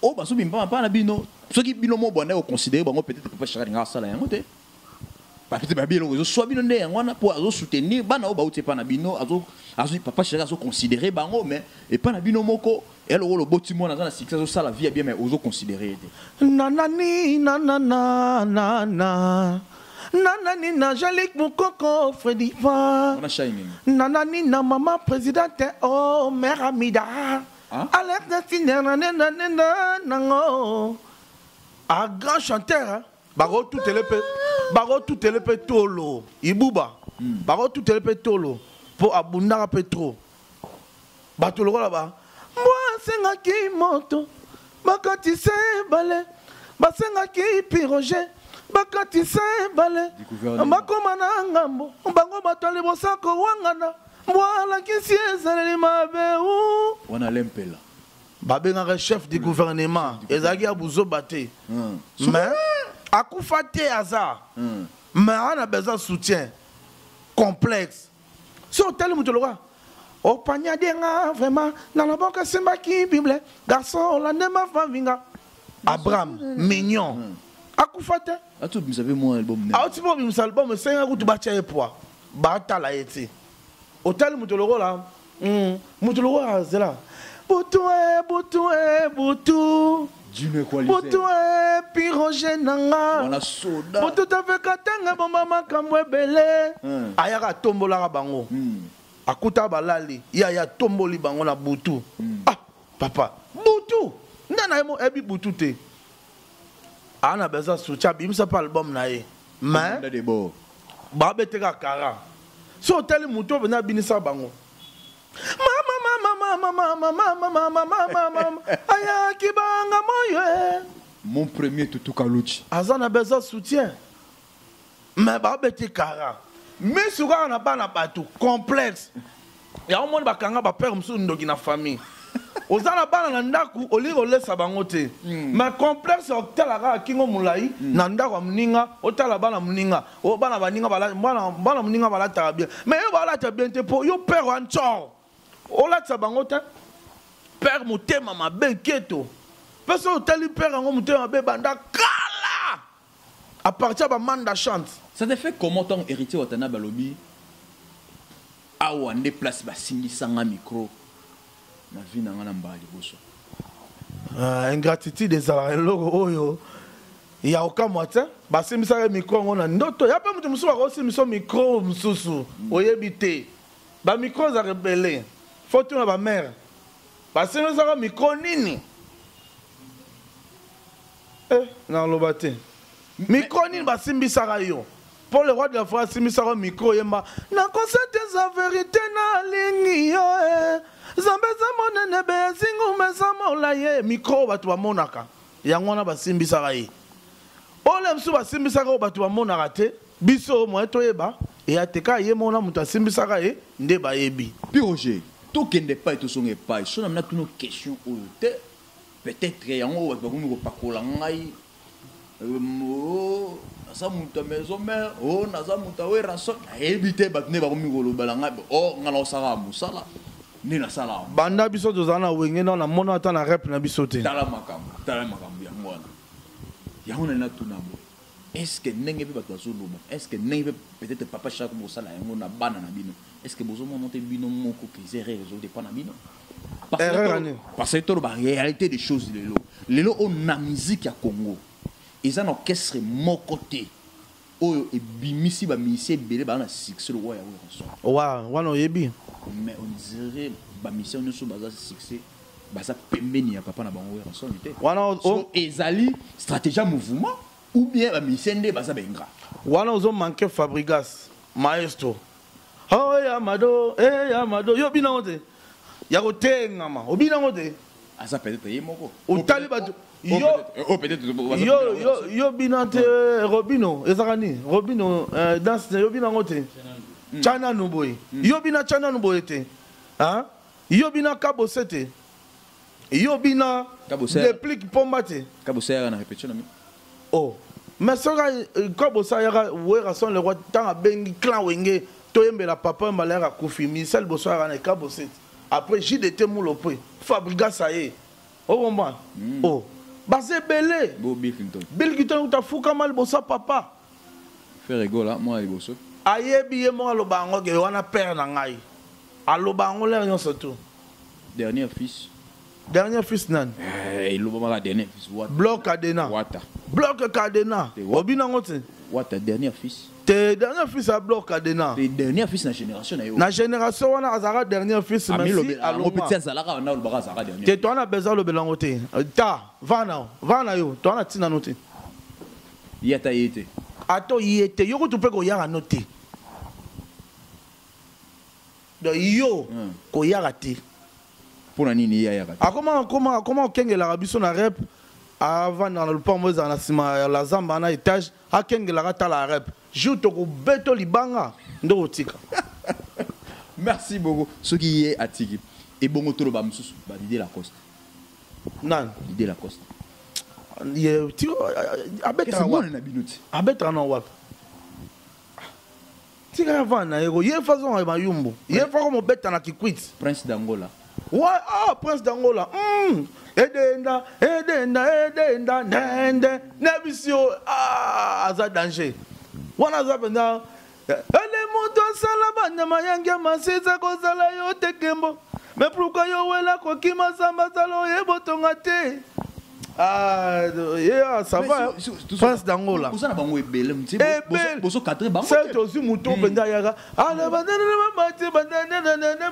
oyo bazobimba mpa na bino. Soki bino mo banda koconsidérer bango, peut-être Papa Chéri alingaka asala yango te. Peut-être babi eloko ezoswa bino nde yango wana mpo azosoutenir bana oyo bauti epa na bino, papa chéri azoconsidere bango, mais epa na bino moko eloko loboti mwana aza na succès, azosala vie ya bien, mais ozoconsidere ye te. Nanani nanana nana nanani na Angélique Mukoko Freddy Va wana shining. Nanani na mama présidente, oh mère Amida. Hein? Alerte sinananana nango a grand chanteur, hein? Bakotutele mpe, bakotutele mpe tolo ibuba, bakotutele mpe tolo mpo abundaka mpe trop. Bato lokola ba mbwa asengaki moto bakatisa ebale, basengaki piroge bakatisa ebale, Du gouvernement. bakoma na ngambo bango bato ya liboso kowangana mbwa alakisi ezaleli mabe u. Wana lempela. Babengaka chef du gouvernement, ezalaki ya buzoba te. Mais akufa te, aza. Mais ana besoin soutien complexe. So otali moto lokola opanya denga vraiment na loboko esimbaki bible, garçon olande mafavinga Abraham Mignon akufa te. Ati obimisa mpe mwa album ne. Auti mpo obimisa album, esenga kutu batya ye poids, batala ye te. Otali moto lokola moto lokola azela butu e butu e butu. Dino Equalizer. Butu e piroge na nga. Wana soda. Butu tafeka ntango ebomba makambo ebele. Ayaka atombolaka bango. Akuta balali ye, aya atomboli bango na butu. Ah papa, butu nde na ye mo eyebi butu te, aa na besoin soutien, abimisa mpe album na ye, mais Manda de bord. Babeteka kara. So otali motu oyo mpenza abinisa bango, mama mama mama mama mama mama mama mama ayaki banga moyo e. Mon premier Tutu Kaluchi. Aza na besoin soutien, mais babeti kara misu kaka na bana bato, complexe yango. Moni bakanga bapere mosusu ndoki na famille, oza na bana na ndako, olingi kolesa bango te, mais complexe otala kaka kingo molai na ndako ya moninga, otala bana moninga, o bana baninga bana moninga balataka bien, mais yo balata bien te mpo yo père wa ntsor olatisa bango te. Père motema mabe, nketo mpe. Soki otali père yango motema mabe banda kala, à partir ya bamanda chante. Ça te fait comment ntango Héritier Watana balobi awa nde place basingisanga micro na vie na nga na mbala liboso? Ingratitude ezalaka eloko oyo ya kokamwa te. Basimbisaka micro yango na ndoto ya mpe moto mosusu, bakosimbisa micro mosusu oyebi te. Bamicro ezalaka ebele, fo tuna bamare basimbisaka micro nini. Naloba te micro nini basimbisaka yo mpo le roi de la forêt asimbisaka micro oyemba nakosete eza vérité, nalingi yo e Nzambe eza monene be ezinguma eza molai ye. Micro oyo bato bamonaka, yango wana basimbisaka ye. Oyo mosusu basimbisaka oyo bato bamonaka te, biso moye toyeba eya te, kaka ye mona moto asimbisaka ye nde bayebi. Puis Roger, tokende epai, tozonga epai so na mina tuna question oyo te. Peut-être yango oyo bato bakomi kopakola ngai, oh, naza moto ya maison mère, o naza moto ya Werrason, nayebi te. Bato nde bakomi kolobela ngai o ngai naosalaka mosala nde nasalaka. Banda biso tozala na Wenge na namona ata na rep na biso te. Tala makambo, tala makambo yango wana. Yango nali natuna boye: est ce que ndenge mpe bato bazoloba, est ce que ndenge mpe peut-être papa Chak bosala yango na bana na bino, est ce que bozomona te bino moko ke eza erreur ezodépend na bino? Erreur ani? Parce que toloba réalité des choses, lelo lelo oyo na musique ya Congo eza na orchestre moko te oyo ebimisi bamusicien ebele baza na succès lokola ya Werrason. Wa wana oyebi. Mais on dirait bamusicien nyonso baza succès baza pembeni ya papa na bango Werrason te. Wana So ezali stratégie ya mouvement ou bien bamusicien nde baza baingrat? Wana ozomanke Fabrigas maestro. Oh ya mado e ya mado, yo obina yango te ya kotengama, obina yango te. Aza peut-être ye moko. Otali bato yo. Oh, peut-être. Yo bina te. Robino ezalaka nini? Robino danse yo bina yango te. Tya nanu boye, yo bina, tya nanu boye te. Hein? Yo bina kabose te, yo bina. Kabose. Déplique pomba te. Kabose yaka na répétition na mi. Oh mais soki kabose ayaka, Werrason le roi, ntango abengi clan Wenge toyembela papa oyo mbala yaka akufi, misa liboso ayaka na kabose te. Après JDT Mulope, Fabrigas aye, okomprendre? Oh, baza ebele. Bo Bill Clinton. Bill Clinton kuta afukama liboso ya papa. Ferre Gola mwana liboso. Ayebi ye moko aloba yango ke wana père na ngai. Aloba yango lere nyonso tout. Dernier fils. Dernier fils nani? Eh, elobamaka dernier fils Wata. Bloc Cadena. Wata. Bloc Cadena. Obina yango te? Wata dernier fils. Te dernier fils ya Bloc Cadena. Te dernier fils na génération na yo. Na génération wana azalaka dernier fils mais si alongwa. Petit azalaka wana olobaka azalaka dernier. Te toana besoin alobela yango te. Ta vana vana yo toana ntina no te. Ye ata ye te. Ata ye te yo kutu mpe koyaka no te. Donc yo koyaka te. Mpo na nini ye ayaka te? Akoma akoma akoma okengelaka biso na rep avandaka na lopango ezala na nsima ya la zamba na étage akengelaka atala rep jour tokobeto libanga nde okotika. Merci beaucoup. Soki ye atiki ebongo toloba mosusu ba Didier Lacoste. Nani? Didier Lacoste. Ye tiko abetaka wapi? Na bino ti. Abetaka na wapi? Tika ya na ye ko ye fa zonga mayumbu. Ye fa ko mobeta na kikwit. Prince d'Angola. Ouais, ah Prince d'Angola. Edenda, edenda, edenda, ndende. Nebisio, ah aza danger. Wana aza penza. Ele moto asala banyama yange masisa kozala yo te kembo. Mais pourquoi yo wela kokima samba sala oyebo tonga te? Ah, yeah, ça va. Prince d'Angola. Oza na bango ebele, mti. Bozo cadrer bango. C'est aussi muto benda yaka. Ala banana mati banana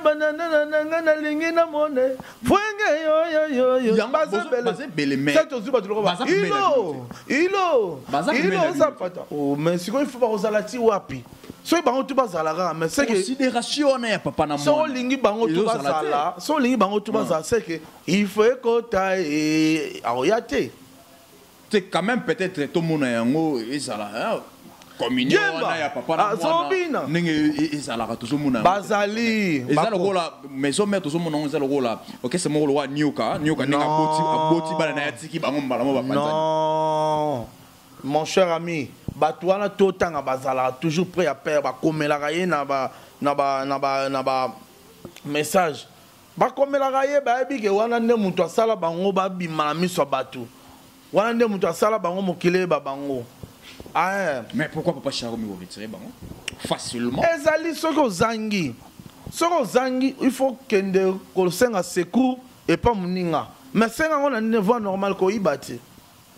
banana banana na lingi na mone. Fwenge yo yo yo yo. Baza ebele mais. C'est aussi bato lokola. Ilo, ilo. Ilo za pata. Oh, mais sikoyo il faut ba kozala ti wapi? Soki bango tu bazala kaka, mais c'est que considération wana ya papa na mwana. So olingi bango tu bazala, so olingi bango tu bazala, c'est que il faut ekota e aoya te. C'est quand même peut-être tomona yango ezala communion wana ya papa na mwana ndenge ezalaka tozomona bazali eza lokola maison mère tozomona yango eza lokola orchestre moko lokola nioka nioka ndenge aboti aboti bana na ye atiki bango mbala moko bapanzani. Non mon cher ami, bato wana totanga bazalaka toujours prêt à père, bakomelaka ye na ba na ba na ba na ba message bakomelaka ye, bayebi ke wana nde moto asala bango babima na miso ya bato, wana nde moto asala bango mokili eyeba bango. Ah, mais pourquoi papa Charo mi retirer bango facilement? Ezali soki ozangi, soki ozangi il faut kende kosenga secours epa moninga, mais senga yango na voie normale koyiba te.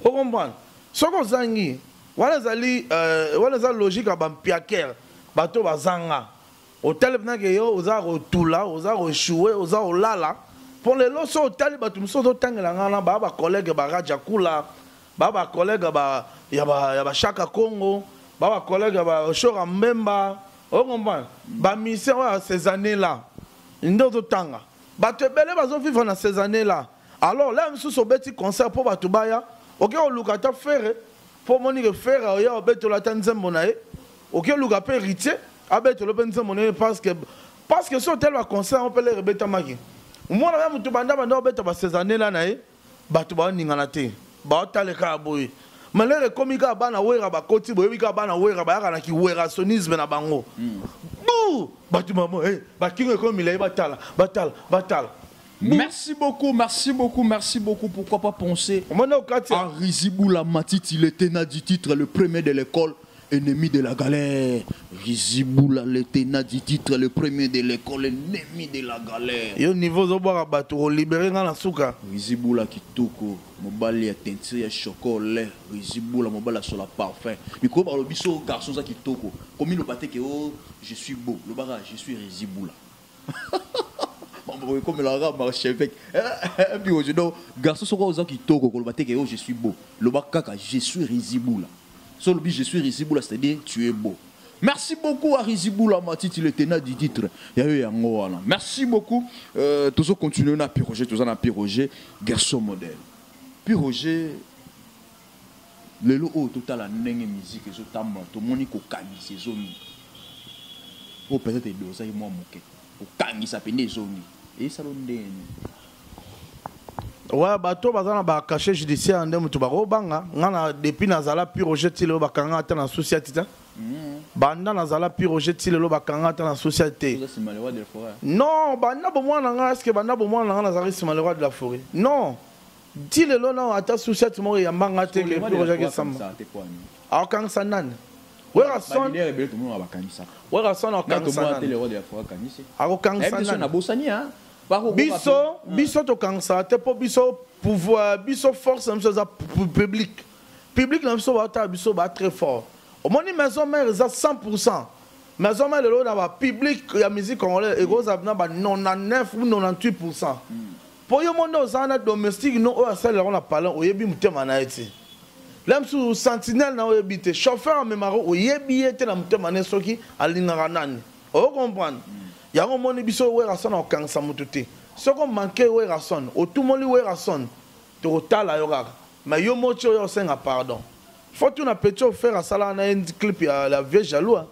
O comprendre? Soki ozangi wana ezali wana eza logique ya bampiaker, bato bazanga otali mpena ke yo oza kotula, oza koéchouer, oza kolala. Mpo lelo so otali bato mosusu ozotangela nga wana, baa bacollègue ba Raja Kula, baa bacollègue ya ba Chaka Congo, baa bacollègue ya ba Shora Mbemba, o comprendre? Bamusicien oyo ya ces années là nde ozotanga bato ebele bazovivre na ces années là. Alors là mosusu obeti concert mpo bato baya, oke koluka ata Ferre mpo omoni ke Ferre oya obetola ata nzembo na ye, oke oluka mpe Héritier abetola mpe nzembo na ye, parce que so otali baconcert yango mpe lere ebetamaki omona ya moto banda banda obeta ba ces années là na ye, bato baoningana te, baotala kaka boye. Mais lere ekomi kaka bana wera bakoti, boyebi kaka bana wera bayaka na kiwerasonisme na bango. Bu bato mamo, hey, bakingo ekomi milai, batala, batala, batala. Merci beaucoup, merci beaucoup, merci beaucoup. Pourquoi pas penser à Riziboula Matiti, le ténat du titre, le premier de l'école, ennemi de la galère. Riziboula, le ténat du titre, le premier de l'école, ennemi de la galère. Yo niveau zo boire bato libérer nga na suka. Riziboula kitoko, mobali ya teinture ya chocolat, Riziboula mobali sur la parfum. Mikro ba lobi so garçon za kitoko. Komi lo bate ke oh je suis beau, lo bara je suis Riziboula. Bon, comme la rame archevêque. Puis aujourd'hui, donc, garçon, ce qu'on a qui toko, qu'on va dire que je suis beau. Le bas kaka, je suis Riziboula. Sur le je suis Riziboula, c'est-à-dire tu es beau. Merci beaucoup à Riziboula Matiti, le ténat du titre. Il y a eu un mot, voilà. Merci beaucoup. Toujours continuer à piroger, toujours à piroger, garçon modèle. Piroger, le lot au total à ndenge musique, les autres tout le monde qui a ces zones. Oh, peut-être deux, ça y est, moi, moqué. Okangisa pene ezongi. Esalo ndenge. Ouais, bato baza na ba cachet judiciaire nde mutu bakobanga. Nga na depuis nazala Piroger ti lelo bakanga ata na société te. Banda nazala Piroger ti lelo bakanga ata na société te. Oza nsima le roi de la forêt. Non, banda bomwana nga, est-ce que banda bomwana nga nazalaki nsima le roi de la forêt? Non. Ti lelo na ata société moko eyamba nga te ke Le roi de la Piroger forêt kesamba. akangisa te po ani? Akangisa nani? Werrason Ba leader ebele tomona bakanisaka. Werrason Na akokangisa tomona te nani? le roi de la forêt akanisi. Akokangisa Nayebi te soki nani? nabosani, hein. Bakokoka Biso pe. biso tokangisaka te, mpo biso pouvoir, biso force na biso eza public. Public na biso baotala biso ba très fort. Omoni, Maison Mère eza 100. Maison Mère lelo na bapublic ya musique congolaise ekozala na ba 99 ou 98, mpo yo mo nde ozala na domestique no oyo asalelako na palin, oyebi motema na ye te. La mosusu sentinelle na oyebi te, chauffeur amemaka oyebi ye te na motema ne soki alingaka nani, ocomprendre yango. Omoni, biso Werrason akokangisa motu te. Soki omanke Werrason, otumoli Werrason, tokotala yo kaka. Mais yo moti oyo osenga pardon, fo tuna petit ofer asalaka na ye clip ya la vie jaloux, hein.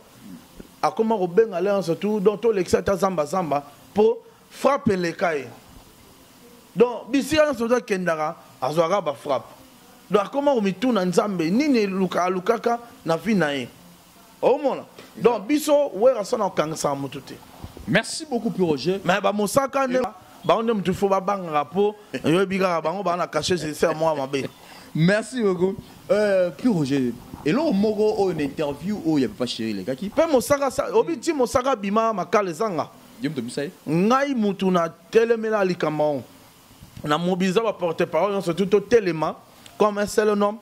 Akoma kobenga le nyonso tu, donc tolekisa ata zambazamba mpo frappe eleka ye. Donc bisika nyonso tokendaka, azwaka bafrappe. Donc akoma komituna Nzambe nini alukaka na vie na ye, omona. Donc biso Werrason akokangisaka motu te. Merci beaucoup, Pie Roger. Mais bamosaka nde bango nde motu fo babangaka, mpo oyebi kaka bango baa na cachet judiciaire moko ya mabe. Merci beaucoup, Pie Roger. Eloko moko oyo na interview oyo ya Papa Chéri elekaki. Mpe mosaka obi ti mosaka bima makala ezanga. Ye moto obisa ye. Ngai mutu na telemela likambo yango, na mobiliza baporte parole nyonso tu, totelema comme un seul homme,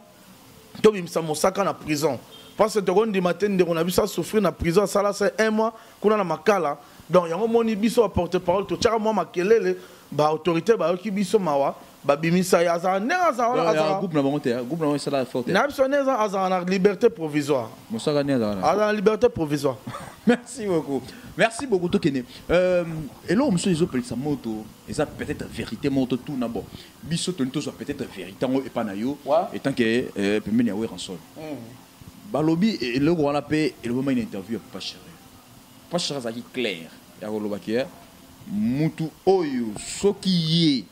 tobimisa mosaka na prison, parce que tokondima te ndeko na biso asouffrir na prison, asala se un mois kuna na makala. Donc yango moni biso baporte parole totiaka mwa makelele, baautorité bayoki biso mawa, babimisa ye. Azala ndenge azala wana, azala Groupe na bango te, groupe na bango esala fort te. Na biso nde azala na liberté provisoire. Mosaka nde azala na Azala na liberté provisoire. Merci beaucoup, merci beaucoup. Tokende eloko mosusu ezopelisa moto, eza peut-être vérité moko totuna. Bon, biso toni tozwa peut-être vérité yango epa na yo etant que pembeni ya Werrason. Balobi eloko wana mpe elobamaki na interview ya Papa Chéri. Papa Chéri azalaki clair ya kolobaki mutu oyo soki ye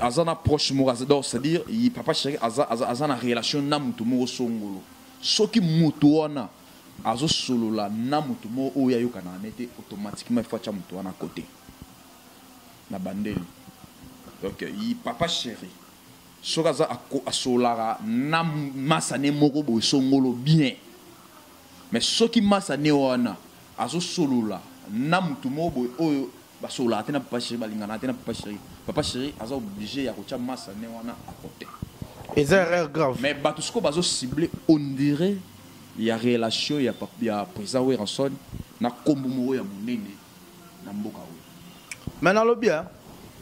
aza na proche moko, donc c'est-à-dire Papa Chéri aza na relation na mutu moko songolo, soki mutu wana azosolola na mutu moko oyo ayokanaka ne te, automatiquement il faut atya mutu wana côté na bandeli. Donc Papa Chéri soki aza asololaka na masane moko boye songolo bien, mais soki masane wana azosolola na mutu moko boye oyo basololaka te na Papa Chéri, balingana te na Papa Chéri, Papa Chéri aza obligé ya kotia masane wana à côté. Eza erreur grave. Mais bato sikoyo bazocible, on dirait ya relation ya président Werrason na nkombo moko ya monene na mboka oyo. Mais nalobi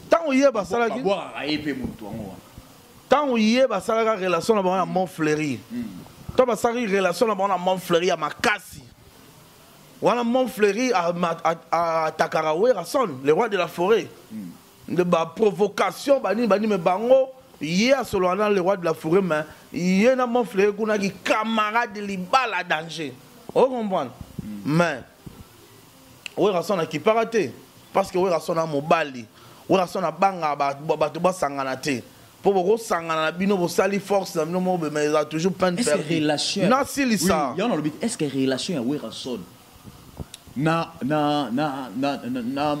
ntango ye basalaki Babwakaka ye mpe motu yango wana. Ntango ye basalaka relation na bango ya Mont Fleury, to basalaki relation na bango na Mont Fleury ya makasi wana, Mont Fleury atakaka Werrason, le roi de la forêt, nde baprovocation banini banini. Me bango ye asolola na le roi de la forêt, mais ye na Mont Fleury kunaki camarade libala danger, ocomprendre. Mais Werrason akipaka te, parce que Werrason na mobali, Werrason abangaka bato basangana te, mpo bokosangana na bino, bosali force na bino moko, mais eza toujours peine Est-ce que perdue. relation Nasilisa. Oui, yango nalobi, est-ce que relation ya Werrason na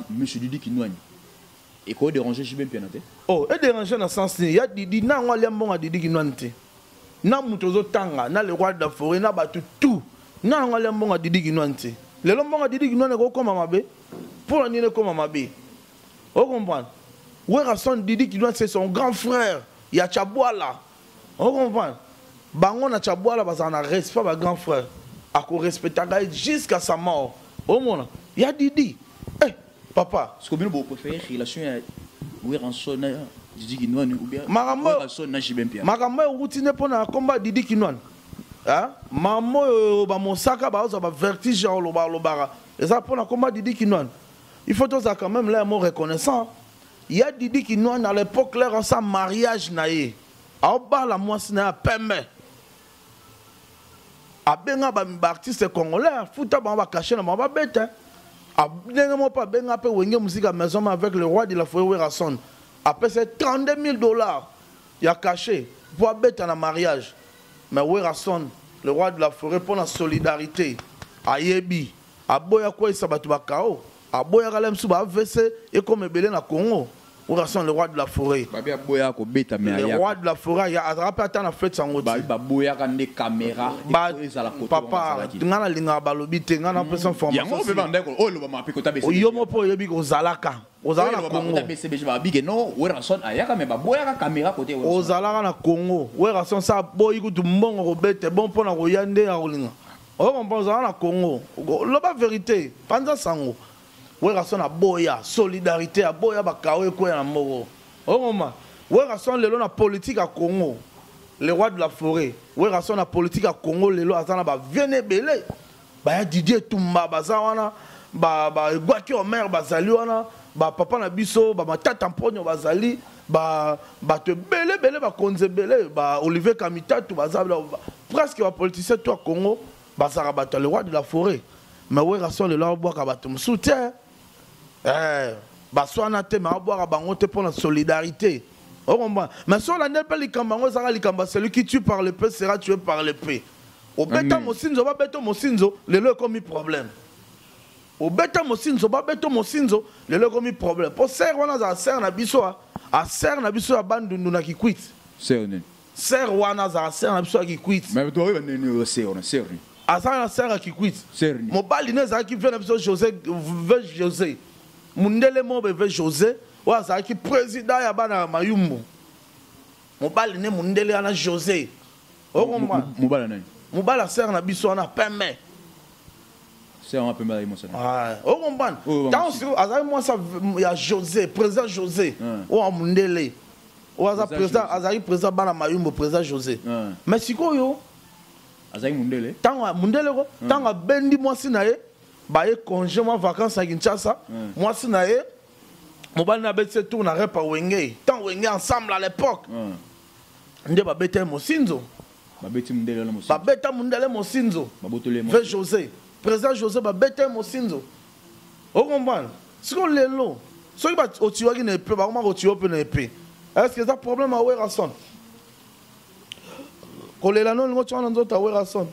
monsieur Didi Kinwani ekoki déranger JB Mpiana te? Oh, edérange na sens nini? Ya Didi na yango alia mbongo ya Didi Kinwani te. Na moto ozotanga na le roi de la forêt na bato tout na yango alia mbongo ya Didi Kinwani te. Lelo mbongo ya Didi Kinwani ekokóma mabe mpona nini? Ekóma mabe, ocomprendre. Werrason, Didi Kinwani, c'est son grand frère ya Chabwala, ocomprendre. Bango na Chabwala bazala na respect, ba grand frère akorespectaka ye jusqu'à sa mort. Omona ya Didi, eh, papa. Parce que bino bopréféré relation ya Werrason na Didi Kinwani ou bien Makambo Werrason na JB Mpiana? Makambo euti nde mpo na komba Didi Kinwani. Mama oyo bamosaka bazwa bavertige ya koloba alobaka eza mpo na komba Didi Kinwani. Il faut tozala quand même là mo reconnaissant ya Didi Kinwani. À l'époque lere asa mariage na ye, aobala mwasi na ye ya pembe, abenga baartiste congolais, afuta bango bacachet na bango, babeta ndenge moko mpe. Abenga mpe Wenge Musica Maison avec le roi de la forêt Werrason, apesa 32 000 $ ya cachet mpo abeta na mariage. Mais Werrason, le roi de la forêt, mpo na solidarité, ayebi aboya kweyisa bato bakao, aboyaka le mosusu ba AVC ekoma ebele na Congo. Werrason le roi de la forêt. Babi aboyaka kobeta me Le roi de la forêt azalaka mpe ata na fete yango te. Baboyaka nde caméra ezala papa nga nalingaka balobi te, nga napesa information. Yango mpe bandeko oyo elobama mpe kota bese. Yo moko oyebi kozalaka. Ozalaka na Congo. BCBG babike non, Werrason ayaka me baboyaka caméra côté Werrason. Ozalaka na Congo. Werrason sa boyi kutu mbongo kobete bon mpona koya nde ya kolinga. Oyo comprendre, ozalaka na Congo. Loba vérité, panza sango. Werrason aboya solidarité, aboya bakao ekweya na moko. Okoma Werrason lelo na politique ya Congo, le roi de la forêt. Werrason na politique ya Congo lelo aza na baviene ebele, baya Didier Tumba baza wana, baegwaki Omer bazali wana, bapapa na biso bamatata mponyo bazali, bato ebele ebele, bakonzi ebele, ba Olivier Kamitatu baza, presque bapoliticien to ya Congo bazalaka bato ya le roi de la forêt. Mais Werrason lelo abwaka bato mosusu te, baswana te, me abwaka bango te mpona solidarité. Okomba mais so olandi mpe likambo yango ezalaka likambo ya celui qui tue par l'épée sera tué par l'épée. Obeta mosinzo, babeta mosinzo, lelo ekomi problème. Obeta mosinzo, babeta mosinzo, lelo ekomi problème. Mpo ser wana azala ser na biso, aser na biso ya Bandundu na Kikwit. Ser nini? Ser wana azala ser na biso ya Kikwit. Mais toyeba nini oyo ser wana? Ser nini? Azala na ser ya Kikwit. Mobali ne ezalaki vie na biso José, ve José mundele mobe, ve José oyo azalaki président ya bana ya Mayumbu. Mobali ne mundele wana José. Okomba mobali nani? Mobali aser na biso wana pembe. Ser wana pembe azalaki mwasi? Okomprendre, ntango sikoyo azalaki mwasi ya José, président José oyo ya mundele oyo aza président, azalaki président bana Mayumbu, président José. Mais sikoyo azalaki mundele. Ntango mundele ko, ntango abendi mwasi na ye, baye congé mwa vacance na Kinshasa, mwasi na ye, mobali na abeti tour na repa Wenge, ntango Wenge ensemble à l'époque, nde babeta ye mosinzo. Babeti mundele wana mosinzo. Babeta mundele mosinzo. Babotoli. Ve José, président José, babeta ye mosinzo. Okomprendre, sikoyo lelo soki otiwaki na epe, bakoma kotiwa mpe na epe. Est ce que eza problème ya Werrason kolela? No, olingo otiwa na nzoto ya Werrason,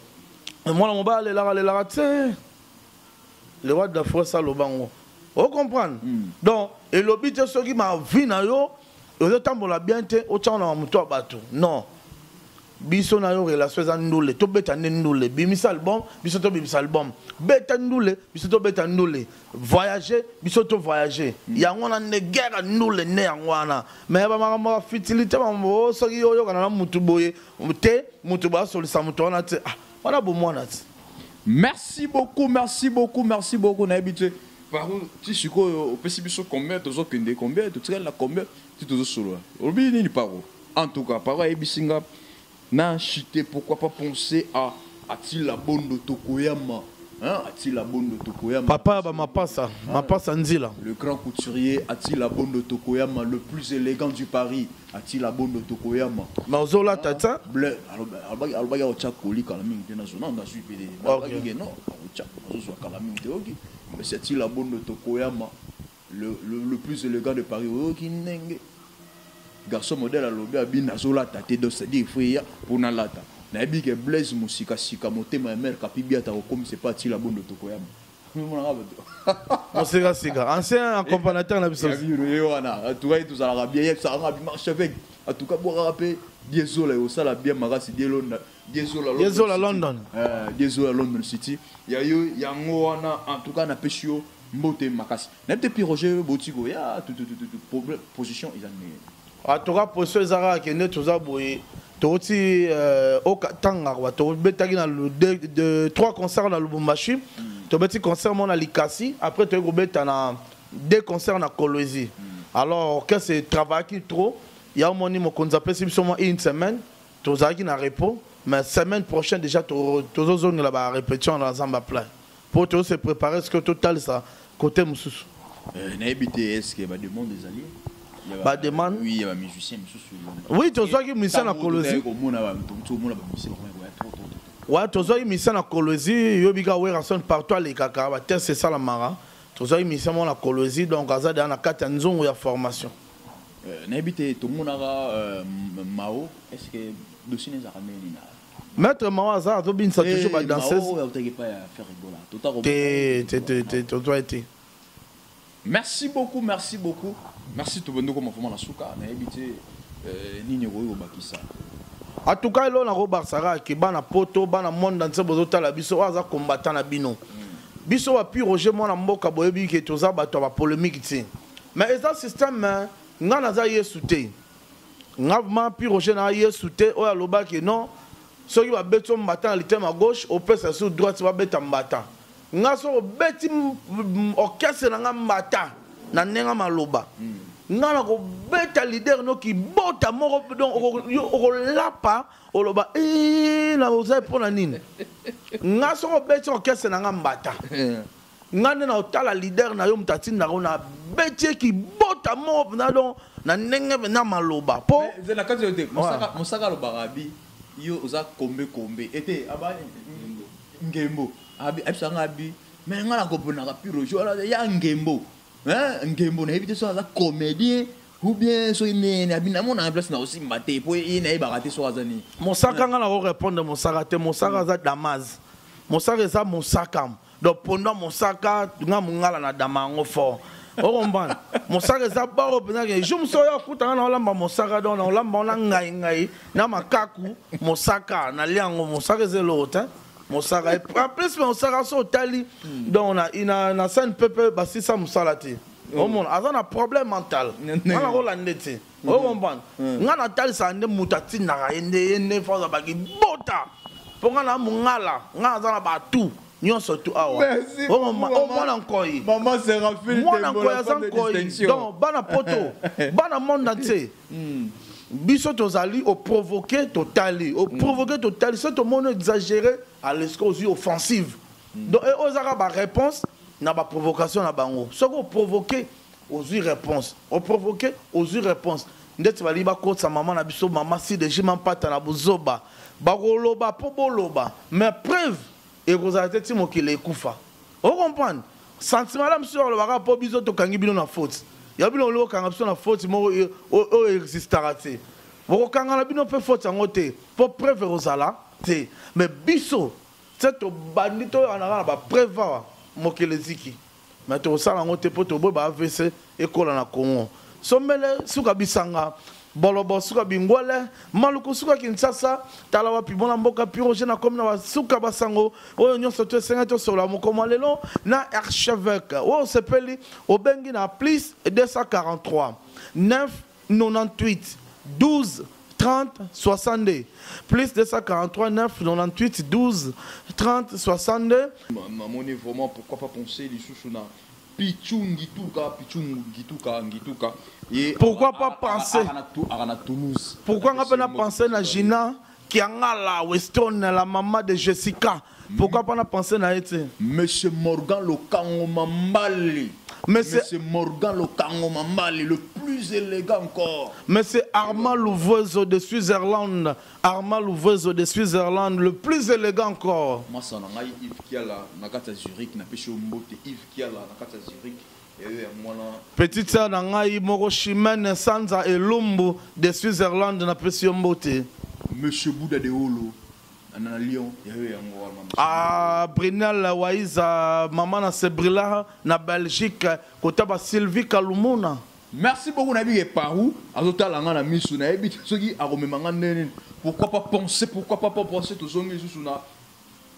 mwana mobali alelaka alelaka te. Le roi de la forêt aloba ngo, ocomprendre. Donc elobi te soki ma vie na yo ozotambola bien te, otiaka na moto ya bato. Non, biso na yo relation eza ndule, tobeta nde ndule. Bimisa album, biso tobimisa album. Beta ndule, biso tobeta ndule. Voyager, biso tovoyage. Yango wana nde guerre ya ndule, nde yango wana. Mais bamakambo ya futilité, makambo soki oyokana na mutu boye te, mutu boye asolisa moto wana te, ah, wana bomwana te. Merci beaucoup, merci beaucoup, merci beaucoup. Nayebi te par contre ti sikoyo opesi biso combien, tozokende combien, totikali na combien ti tozosolola, olobi nini paro? En tout cas paro ayebisi nga na chité, pourquoi pas penser à Atila Bondo Tokoyama, hein, Atila Bondo Tokoyama. Papa ba mapasa, mapasa nzila. Le grand couturier Atila Bondo Tokoyama, le plus élégant du Paris, Atila Bondo Tokoyama. Mais ozolata ta. Bleu alobaki akotya koli kala mingi te, nazwa nazwi mpe alobaki non, akotya azozwa kala mingi te. Oki, mais c'est Atila Bondo Tokoyama, le plus élégant de Paris. Oyoki ndenge garçon modèle alobi abi nazolata te, donc c'est-à-dire il faut eya mpo nalata. Nayebi ke Blaise mosikasika motema ya mare kapi biata kokomisa epa Atila Bondo Tokoyama. Mosikasika, ancien accompagnateur na biso. Ye wana, en tout cas tozalaka bien, yebisaka nga bimarche avec. En tout cas bwakaka mpe Diesola, osala bien makasi. Diesola. Diesola London. Diesola London City ya yo yango wana. En tout cas napesi yo mbote makasi. Nayebi te, pi Roger botiko ya position eza ndenge? En tout cas position eza kaka kende, toza boye, touti okatanga, tobetaki na deux trois concerts na Lubumbashi, tobeti concert moko na Likasi, après toyei kobeta na deux concerts na Kolwezi. Alors orchestre travaillaki trop ya omoni, mokonzi apesi biso mwa une semaine, tozalaki na repos, mais semaine prochaine déjà tozozongela barépétition na Zamba Plein mpo tozose préparer ce que totalisa côté mosusu. Nayebi te, est ce que bademande ezali? Bademande? Oui, ya bamusicien misusu. Oui, tozwaki musicien na Kolwezi. Komona omona bamusicien bakoya trop trop trop. Ouais, tozwaki musicien na Kolwezi. Yobi kaka Werrason partout alekaka, bateste esalamaka. Tozwaki musicien moko na Kolwezi, donc aza deja na kati ya nzungu ya formation. Nayebi te, tomonaka Mao, est ce que dossier ezalaka ndenge nini? Maître Mao aza azobinisa toujours badanseuse. Oyo autaki epai ya Ferre Gola. Te te te te, tozwa te. Merci beaucoup, merci beaucoup. Merci tobandi koma vraiment na suka, nayebi te nini okoki kobakisa. En tout cas, eloko nakobakisa kaka ke bana poto, bana monde entier bozotala biso, oyo aza combattant na bino. Biso ba Pi Roger mwana mboka boyebi ke toza bato ya ba polémique te. Mais eza système, hein, nga naza Yesu te. Nga vraiment Pi Roger na Yesu te oyo alobaki non, soki babeti yo mbata na litema gauche, opesa sur droite babeta mbata. Nga soki obeti orchestre na nga mbata na ndenge maloba. Nga na kobeta leader no kibota moko, donc yo okolapa, oloba, eh, na oza mpo na nini? Nga soki obeti orchestre na nga mbata. Nga nde na otala leader na yo moto atindaka yo na beti ye kibota moko mpenza, donc na ndenge mpenza maloba. Po Mais, na kati yo te, mosaka alobaka abi, yo oza kombe kombe. Ete, aba, ngembo. Abi, abisa nga abi, mais nga na komponaka Pi Roger, wana ya ngembo. Hein, ngembo na yebi te so aza comédien ou bien so nene, abi na mona place na osimba te, po ye na yebaka te so aza nini. Mosaka nga na ko répondre mosaka te, mosaka aza Damas. Mosaka eza mosaka. Donc pendant mosaka nga mongala na dama yango fort. O comprendre? Mosaka eza boro mpenza ke jour mosusu oyo akutanga na olamba mosaka, donc na olamba wana ngai ngai na makaku mosaka na liango mosaka eza eloko te. Mosaka et en plus mosaka so otali donc na na na scène pepe basisa mosala te. Omona aza na problème mental. Nga na kolanda te. O comprendre? Nga na talisa nde moto atindaka ye nde ye nde force baki bota. Mpo nga na mongala, nga aza na batu nyonso tu awa. Merci Oh, beaucoup, mama, oh, maman. mwana nkoi. Maman Séraphine Mwana Tembo, nkoi la aza femme de nkoi. distinction. Donc, bana poto, bana monde entier. Biso tozali o provoquer totali, o provoquer totali, ce tout monde exagéré à l'escroquerie offensive. Donc, et ozaka ba réponse na ba provocation na bango. Ce qu'on provoquer ozui réponse, o provoquer ozui réponse. Ndeti bali ba kotsa maman na biso maman si de jima mpata na buzoba. Bakoloba po boloba, mais preuve ekozala te ti mokili ekufa. O comprendre? Sentiment la monsieur alobaka po biso tokangi bino na faute. Ya bino lo kanga biso na faute moko o existera te. Bokokanga na bino pe faute yango te, po preuve ekozala te. Mais biso tse tobandi toyokana kaka na ba preuve awa mokili eziki. Mais tokosala yango te po toboyi ba AVC ekola na Congo. Sombele suka bisanga, bolobo suka bingwele, maluku suka Kinshasa, tala wapi mwana mboka Pi Roger na komi na basuka basango oyo nyonso to esenga tosola mokoma lelo na archevêque. Oyo osepeli obengi na plus 243 9 98 12 30 62 plus 243 9 98 12 30 62. Namoni vraiment pourquoi pas penser lisusu na Pichu Ngituka, Pichu Ngituka, Ngituka. Et pourquoi pas penser? Arana Toulouse. Pourquoi on a pas pensé na Gina Kiangala Weston, la maman de Jessica? Pourquoi pas penser na Eti? Monsieur Morgan Lokango Mambali. Monsieur Monsieur Morgan Lokango Mambali, le plus élégant encore. Monsieur Armand Louvoiseau de Switzerland. Armand Louvoiseau de Switzerland, le plus élégant encore. Moi, ça n'a Yves Kiala, na kati ya Zurich, na pesho mbote Yves Kiala, na kati ya Zurich. Et eux, moi, là. Petite sœur na ngai, moko Chimène Sanza Elumbu de Switzerland, na pesho mbote. Monsieur Bouddha de Holo, na Lyon, ya yo yango wana. Ah, Brinel Waiza, maman na Sebrila, na Belgique, kota ba Sylvie Kalumuna. Merci beaucoup Nabi Parou. Azota langa na misu na yebi soki akomema nga ndeni. Pourquoi pas penser, pourquoi pas penser tozongi lisusu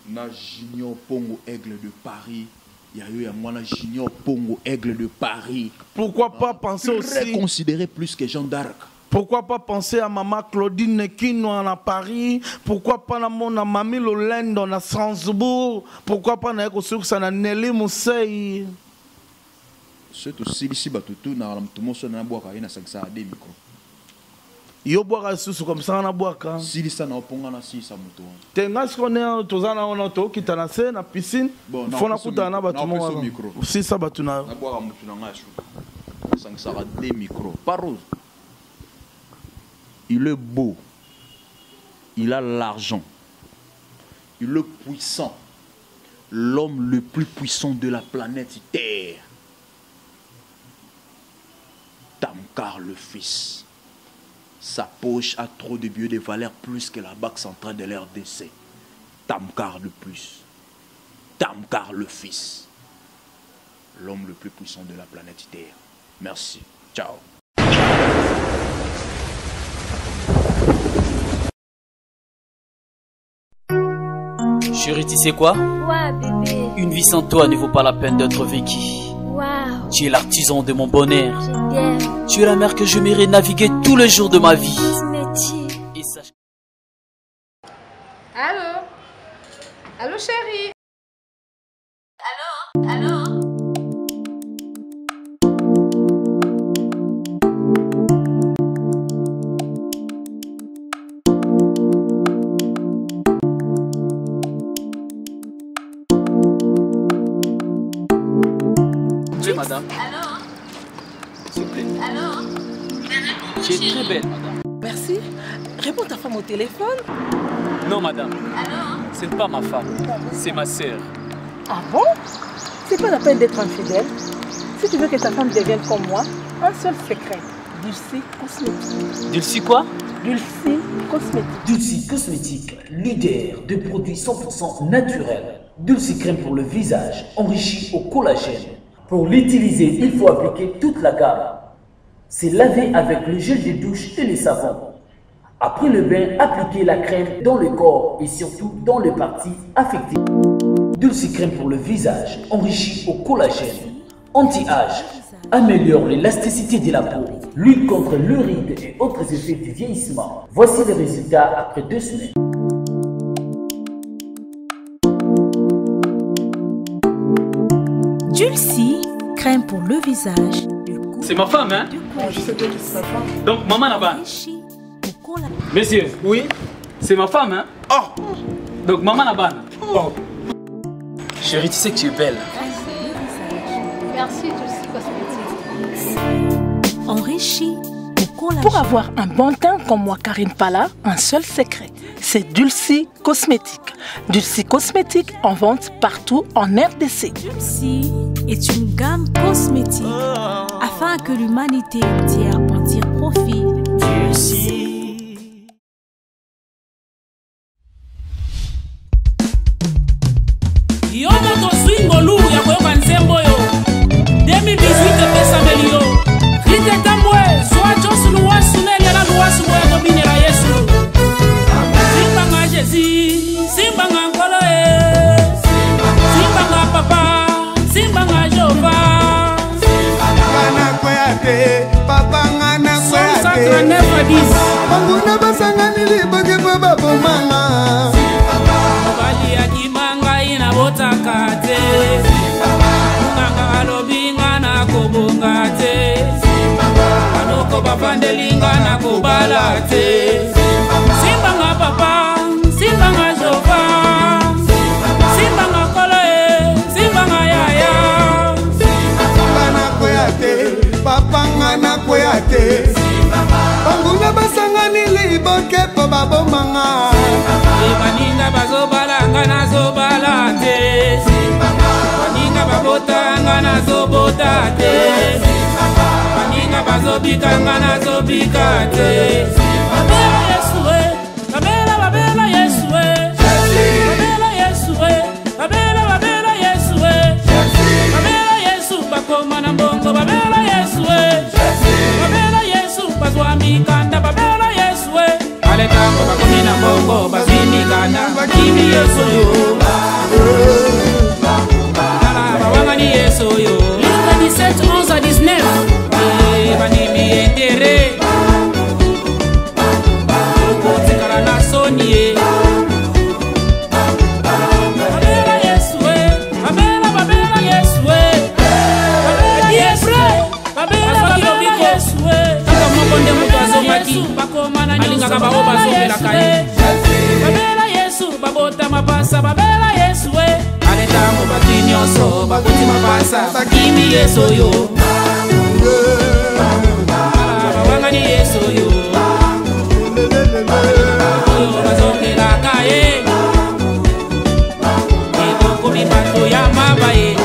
na Junior Pongo Aigle de Paris. Ya yo ya mwana Junior Pongo Aigle de Paris. Pourquoi pas penser Très aussi considéré plus que Jean d'Arc. Pourquoi pas penser à maman Claudine Kino à Paris? Pourquoi pas na mon mamie Lolendo na Strasbourg? Pourquoi pas na eko sur na Nelly Musei? Ceux to silisi batutu na la mutu moso na bwaka ye na sangisa de micro. Yo bwaka susu comme ça na bwaka. Silisa na oponga na silisa mutu wana. Te nga siko ne toza na ona to kita na se na piscine. Bon, na Fona opesa kuta na micro. batu Na opesa moko. micro. Silisa batu na. Na bwaka mutu na nga suka. Sangisa de micro. Parole. Il est beau. Il a l'argent. Il est puissant. L'homme le plus puissant de la planète Terre. Tamkar le fils. Sa poche a trop de billets de valeur plus que la banque centrale de l'R D C. Tamkar le plus. Tamkar le fils. L'homme le plus puissant de la planète Terre. Merci. Ciao. Chérie, tu sais quoi? Ouais, bébé. Une vie sans toi ne vaut pas la peine d'être vécue. Waouh. Tu es l'artisan de mon bonheur. Je t'aime. Tu es la mer que je m'irai naviguer tous les jours de ma vie. Métier. Et sache. Allô? Allô, chérie? Allô? Allô? Oui, madame. Allô? S'il vous plaît. Allô? Tu es très belle, madame. Merci. Réponds ta femme au téléphone. Non, madame. Allô? Ce n'est pas ma femme. C'est ma sœur. Ah bon? C'est pas la peine d'être infidèle. Si tu veux que ta femme devienne comme moi, un seul secret. Dulcie Cosmétique. Dulcie quoi? Dulcie Cosmétique. Dulcie Cosmétique, leader de produits 100% naturels. Dulcie crème pour le visage, enrichi au collagène. Pour l'utiliser, il faut appliquer toute la gamme. C'est laver avec le gel de douche et le savon. Après le bain, appliquez la crème dans le corps et surtout dans les parties affectées. Dulcie crème pour le visage, enrichi au collagène, anti-âge, améliore l'élasticité de la peau, lutte contre le ride et autres effets du vieillissement. Voici les résultats après 2 semaines. Dulcie, crème pour le visage. C'est ma femme, hein? Je sais bien que c'est sa femme. Donc, maman là-bas. Monsieur. Oui. C'est ma femme, hein? Oh. Donc, maman là-bas. Oh. Chérie, tu sais que tu es belle. Merci, Dulcie Cosmétique. Enrichi Pour avoir un bon teint comme moi, Karine Pala, un seul secret, c'est Dulcie Cosmétique. Dulcie Cosmétique en vente partout en RDC. Dulcie est une gamme cosmétique afin que l'humanité entière en tire profit. Dulcie. Yo moto swingolu ya koyoka nzembo yo 2018 epesameli yo Rite Tambwe zwa Josu Luwasu nelia na Luwasu boya tobinela Yesu. Simbanga Jésus, simbanga Nkolo e, simbanga Papa, simbanga Jehova. Ngana kwea te, papa ngana kwea te. 139 à 10. Banguna basangani liboke po babomanga. Mobali akima ngai nabotaka te. Munganga alobi nga nakobonga te. Banoko bafandeli nga nakobala te. Simbanga papa, simbanga Jehova. Simbanga Nkolo e, simbanga yaya. Ngana kwea te, papa ngana kwea te. Banguna basangani liboke po babomanga. Baninga bazobala nga nazobala te. Baninga babota nga nazobota te. Baninga bazobika nga nazobika te. Babela Yesu e, babela babela Yesu e. Babela Yesu e, babela babela Yesu e. Babela Yesu bakoma na mbongo, babela Yesu e. Babela Yesu bazwa mikanda, babela Yesu e. Aletango bakomi na mbongo, bazwi mikanda, bakimi Yesu yo. Tala bawangani Yesu yo. Luka 17, 11 à 19. Eh, bandimi entere. Okotikala na soni ye. Babela Yesu e, babela babela Yesu e. Babela Yesu e, babela babela Yesu e. Kaka moko nde moto azongaki, alingaka bango bazongelaka ye. Babela Yesu, babota mapasa, babela Yesu e. Ale ntango bazwi nyonso, bakuti mapasa, bakimi Yesu oyo. Bawangani Yesu oyo. Oyo bazongelaka ye. Ekokomi bato ya maba ye.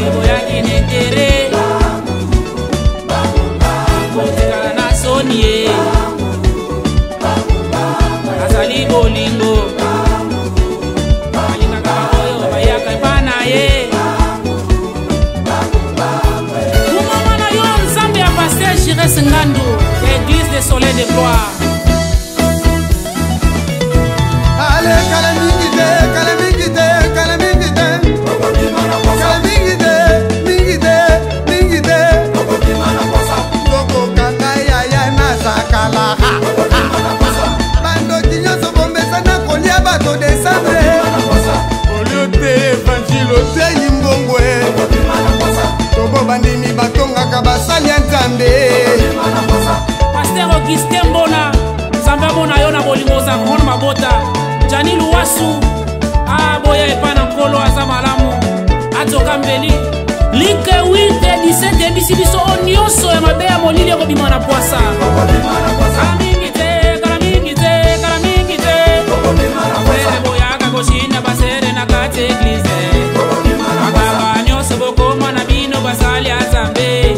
Eboyaki na intere. Kotikala na soni ye. Azali bolingo. Alingaka baoyo bayaka epa na ye. plein de gloire. Ale kala mingi te, kala mingi te, kala mingi te. Kala mingi te, mingi te, mingi te. Tokokanga yaya na sakala. Bandoki nyonso bomesana kolia bato Desembre. Olio te evanjile oteyi mbongo e. Tobo bandimi batongaka basali ya Nzambe. Pasteur Augustin Mbona, Nzambe amona yo na bolingo ozalaka ngo na mabota. Jani Luwasu, aboya epai na Nkolo aza malamu. Azoka mbeli. Like 8 17 eyebisi biso oyo nyonso ya mabe ya molili ekobima na pwasa. Kala mingi te, kala mingi te, kala mingi te. Frere boyaka koshinda basere na kati ya eglize. Bakaba nyonso bokoma na bino basali ya Nzambe.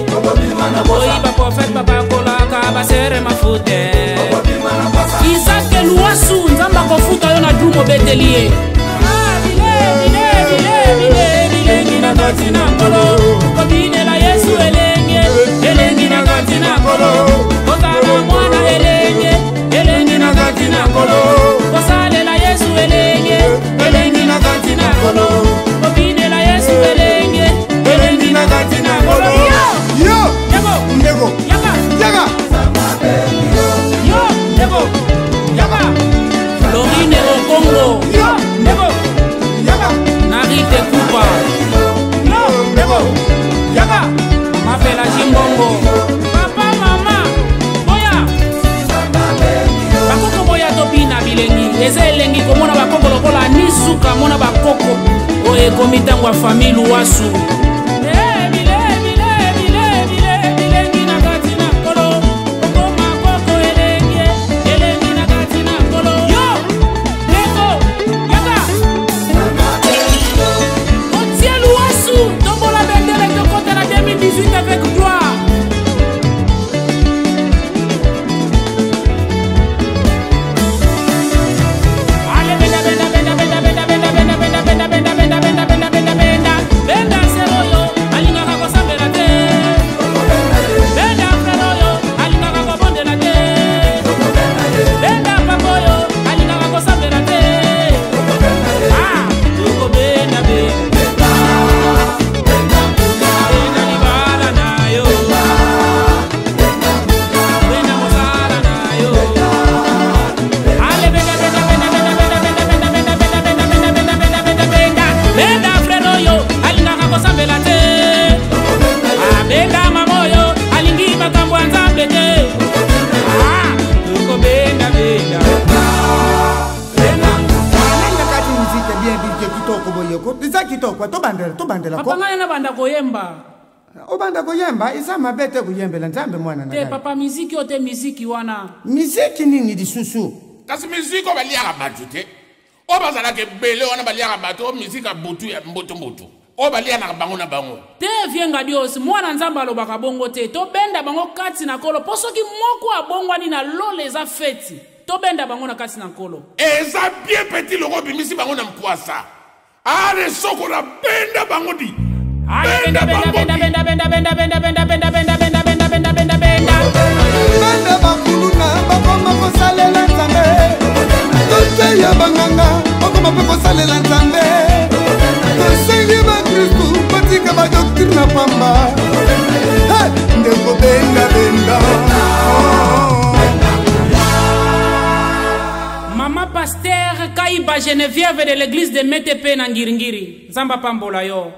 Boyi baprofete bapakolaka basere mafute. Isaac Luwasu, Nzambe akofuta yo na drum obeteli ye. Bilengi na kati na nkolo, kobinela Yesu elenge, elengi na kati na nkolo, kozala mwana elenge, elengi na kati na nkolo, kosalela Yesu elenge, elengi na kati na nkolo, kobinela Yesu elenge, elengi na kati na nkolo. Yo! Ndeko! Ndeko! Yaka! Yaka! Yo! Ndeko! Yaka! Florine Okongo! Yo! Ndeko! Yaka! Narite Kupa! Yo! Ndeko! Yaka! Mapela Jimbongo! Papa, mama! Boya! Bakoko boya tobina bilengi. Eza elengi komona bakoko lokola nisuka mona bakoko. Oyo ekomi ntango ya famille Luwasu. Avec gloire. Allez, benda, benda, benda, benda, benda, benda, benda, benda, benda, benda, benda, benda, benda, benda, benda. Benda sero yo, alingaka kosambela te. Benda frère oyo, alingaka kobondela te. Benda papa oyo, alingaka kosambela te. Ah, tokobenda, benda. Benda libala na yo. Benda mosala na yo. Ale benda, benda, benda, benda, benda, benda, benda, benda, benda, benda, benda, benda, benda, benda, benda. Benda frère oyo, alingaka kosambela te. Ah, benda mama oyo, alingi makambo ya Nzambe te. Ah, tokobenda, benda. Nani kati muziki bien bien kitoko boyeko. Eza kitoko, tobandela, tobandela ko. Papa ngai nabanda koyemba. Obanda koyemba, eza mabe te koyembela Nzambe mwana na Te ngai. papa, miziki oyo te, miziki wana. Miziki nini lisusu? Kasi miziki oyo baliaka bato te, oyo bazalaka ebele wana baliaka bato, oyo miziki ya butu ya mbutu-mbutu, oyo balianaka bango na bango. Te vienga Dios, mwana Nzambe alobaka bongo te. Tobenda bango kati na Nkolo, mpo soki moko abongwani na lola eza feti. Tobenda bango na kati na Nkolo. Eza bien petit loko obimisi bango na mpwasa. Ale sokola benda bango di. Ale Benda benda, bango benda, di. benda, benda, benda, benda, benda, benda, benda, benda, benda, benda, benda, benda. Benda bakuluna bakoma kosalela Nzambe. Toteya banganga bakoma mpe kosalela Nzambe. Tosengi bakristu batika ba doctrine na pamba. Hey, ndeko benda, benda. Mama Pasteur Kaiba Geneviève de l'église de Metepe na Ngiringiri. Nzamba pambola yo.